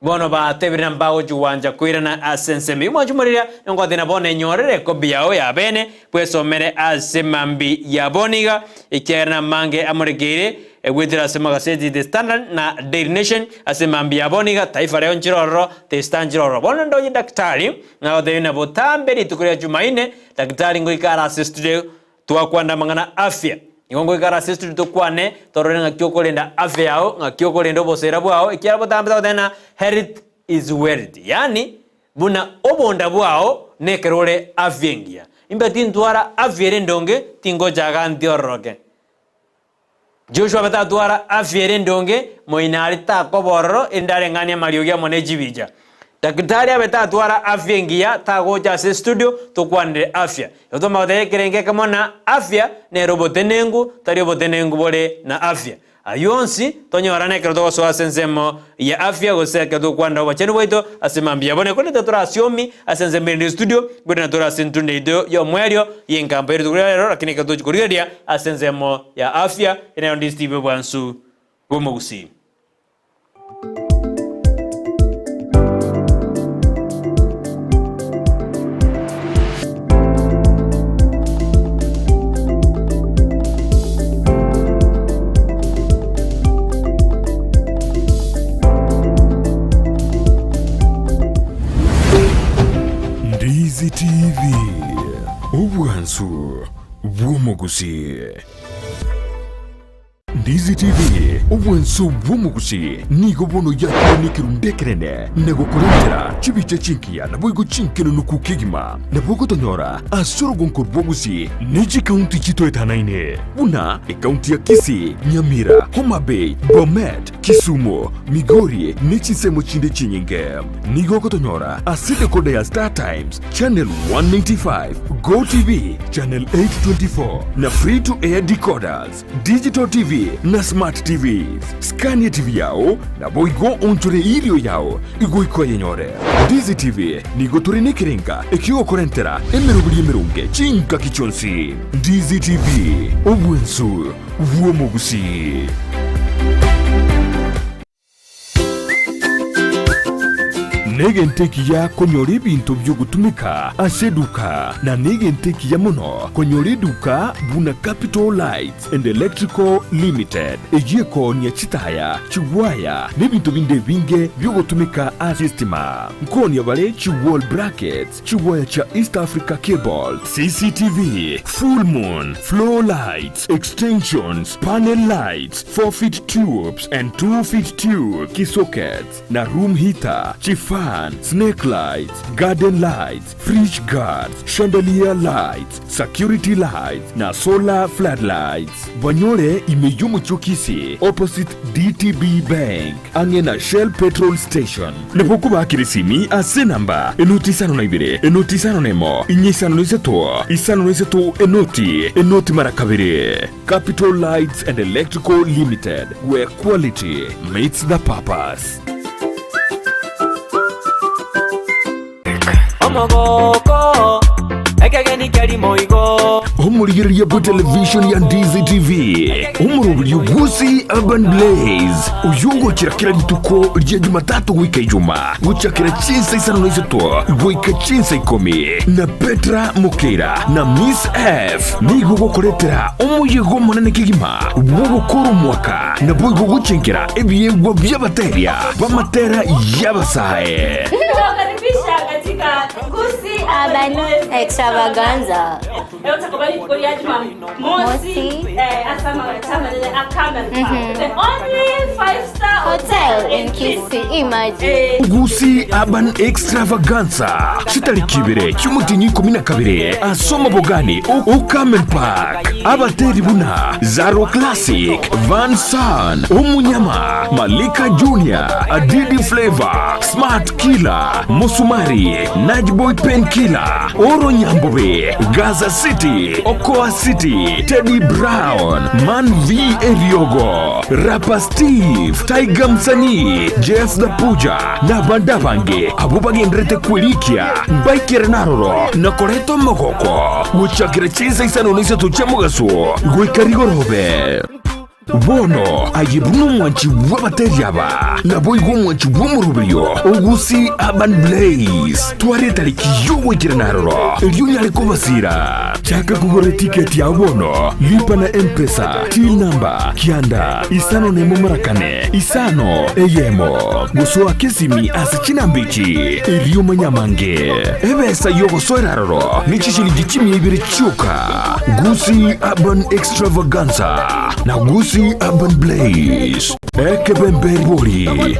Bono batebire na mbagochia gwancha koirana ase ensemo y'omwancho moreria, ningotebia bono enyorere ekobi yao y'abeene, bwesomere ase mambi ya bono iga, ekiagera namange amorekeire, goetera ase amagaseti The Standard na Daily Nation, ase mambi ya bono iga, Taifa Leo nchire ororo, The Star nchire ororo. Bono ndoche daktari, nagotebia ng'a botambe rituko ria Jumaine, daktari ngoika are ase studio Twakwana amang'ana afya. Nigo ngoikara ase studio tokwane torore ng'aki okorenda afya yao, ng'aki okorenda obosera bwao, ekiagera botambe togoteba ng'a health is wealth, yaani buna obonda bwao nekero ore afya engiya. Imbe tintwara afya ere endonge tingochaga ntiororoke. Joshua abe tatwara afya ere endonge, moino aria takoba ororo, erinde areng'anie amariogi amo ne chibicha. Daktari abe tatwara afya engiya, tagocha ase estudio tokwanere afya. Igo twamanya goteba ekerengo ekemo na afya nere obotenenku, tari obotenenku bore na afya. Ayio onsi tonyorane ekero togosoa ase ensemo ya afya gose ekero togokwanera obochenu bwaito ase mambia ya bono. Korende torasiomi ase ensemo erinde estudio, korende tore ase entunda yaito y'omoerio y'enkampa y'rituko ria rero, lakini ekero togochia korigereria ase ensemo ya afya, ere nero Steve Obwansu bw'omogusii. Ndizi TV, obwansu bw'omogusii. Ndizi TV, obwansu bw'omogusii nigo bono yakire nekerundu ekenene na gokorentera chibicha chingiya naboigo chinkenunuku kegima. Nabo ogotonyora ase orogonko rw'Ogusii ne chikaunti chitoetanaine buna ekaunti ya Kisii, Nyamira, Homa Bay, Bomet, Kisumu, Migori ne chinsemo chinde chinyinge. Nigo ogotonyora ase decoder ya Star Times, Channel 195, Go TV, Channel 824 na Free to Air decoders, Digital TV na Smart TVs. Scan TV yao naboigo onchore irio yao igoika oyenyore. Ndizi TV nigo tore nekerenga ekiogokorentera emeroberi emeronge chingaki chionsi. Ndizi TV, obwensu bw'omogusii. Negento ekiya konyora ebinto bi'ogotumeka ase eduka, na negento ekiya mono konyora eduka buna Capital Lights and Electrical Limited, eyio ekoonia chitaya, chigwaya, na ebinto binde ebinge bi'ogotumeka ase estima. Nkoonia bare chi wall brackets, Chigwaya chia East Africa Cable, CCTV, Full Moon, Floor Lights, Extensions, Panel Lights, 4 feet tubes and 2 feet tube, Kisockets, na Room Heater, Chifan. Fan, snake lights, garden lights, fridge guards, chandelier lights, security lights na solar floodlights. Banyore ime y'omochie o Kisii opposite DTB Bank ang'e na Shell petrol station. Nabo okobakera esimi ase enamba enoti isano na ibere enoti isano na emo inya isano na isato isano na isato enoti enoti mara kabere. Capital Lights and Electrical Limited, where quality meets the purpose. Omogoko, ekegeni keri moigo. Omorigereria bwe television ya Ndizi TV, omoroberio Gusii Urban Blaze, oyio ogochera kera rituko ria Jumatatu goika Ijuma, gochakera chinsa isano na isato goika chinsa ikomi, na Petra Mokeira na Miss F nigo gokoretera omoyega omonene kegima bw'ogokora omwaka naboigo gochenkera ebiegwa bi'abateria b'amatera y'abasae. Tunawakaribisha katika Gusii Urban Extravaganza. Leo tutakuwa rituko ria Jumamosi ase amagacho amanene a Camel Park. The only five-star Hotel in Kisii, imagine. Gusii Urban Extravaganza chitariki ibere chi'omotienyi ikomi na kabere ase omobogani o Carmen Park. Abateri buna Zaro Classic, Van San, Omunyama, Malika Junior, Adidi Flavor, Smart Killer, Musumari, Najboy Pen Killer, Oro Nyambobe, Gaza City, Okoa City, Teddy Brown, Man V Eriogo, Rapper Steve, Tiger Msanii, Jeff the Puja, na abande abange abwo bagenderete kwerikia mbaikere naroro na koreta omogoko gochakera chinsa isano na isato chia mogaso goika rigorobe. Bono aye buna omwanchi bw'abateri aba, naboigo omwanchi bw'omoroberio o Gusii Urban Blaze, twara etariki y'ogoikerana aroro, erio onyare kobasira. Chaka kogora etiketi yao bono, lipa na M-Pesa, till number, kianda, isano nemo mara kane, isano, eyemo. Gosoa kesimi ase chinamba echi, erio omanye amange. Ebesa y'ogosoera aroro ne chishilingi chimia ibere chioka. Gusii Urban Extravaganza na Gusii Urban Blaze. Ekebemberi bori.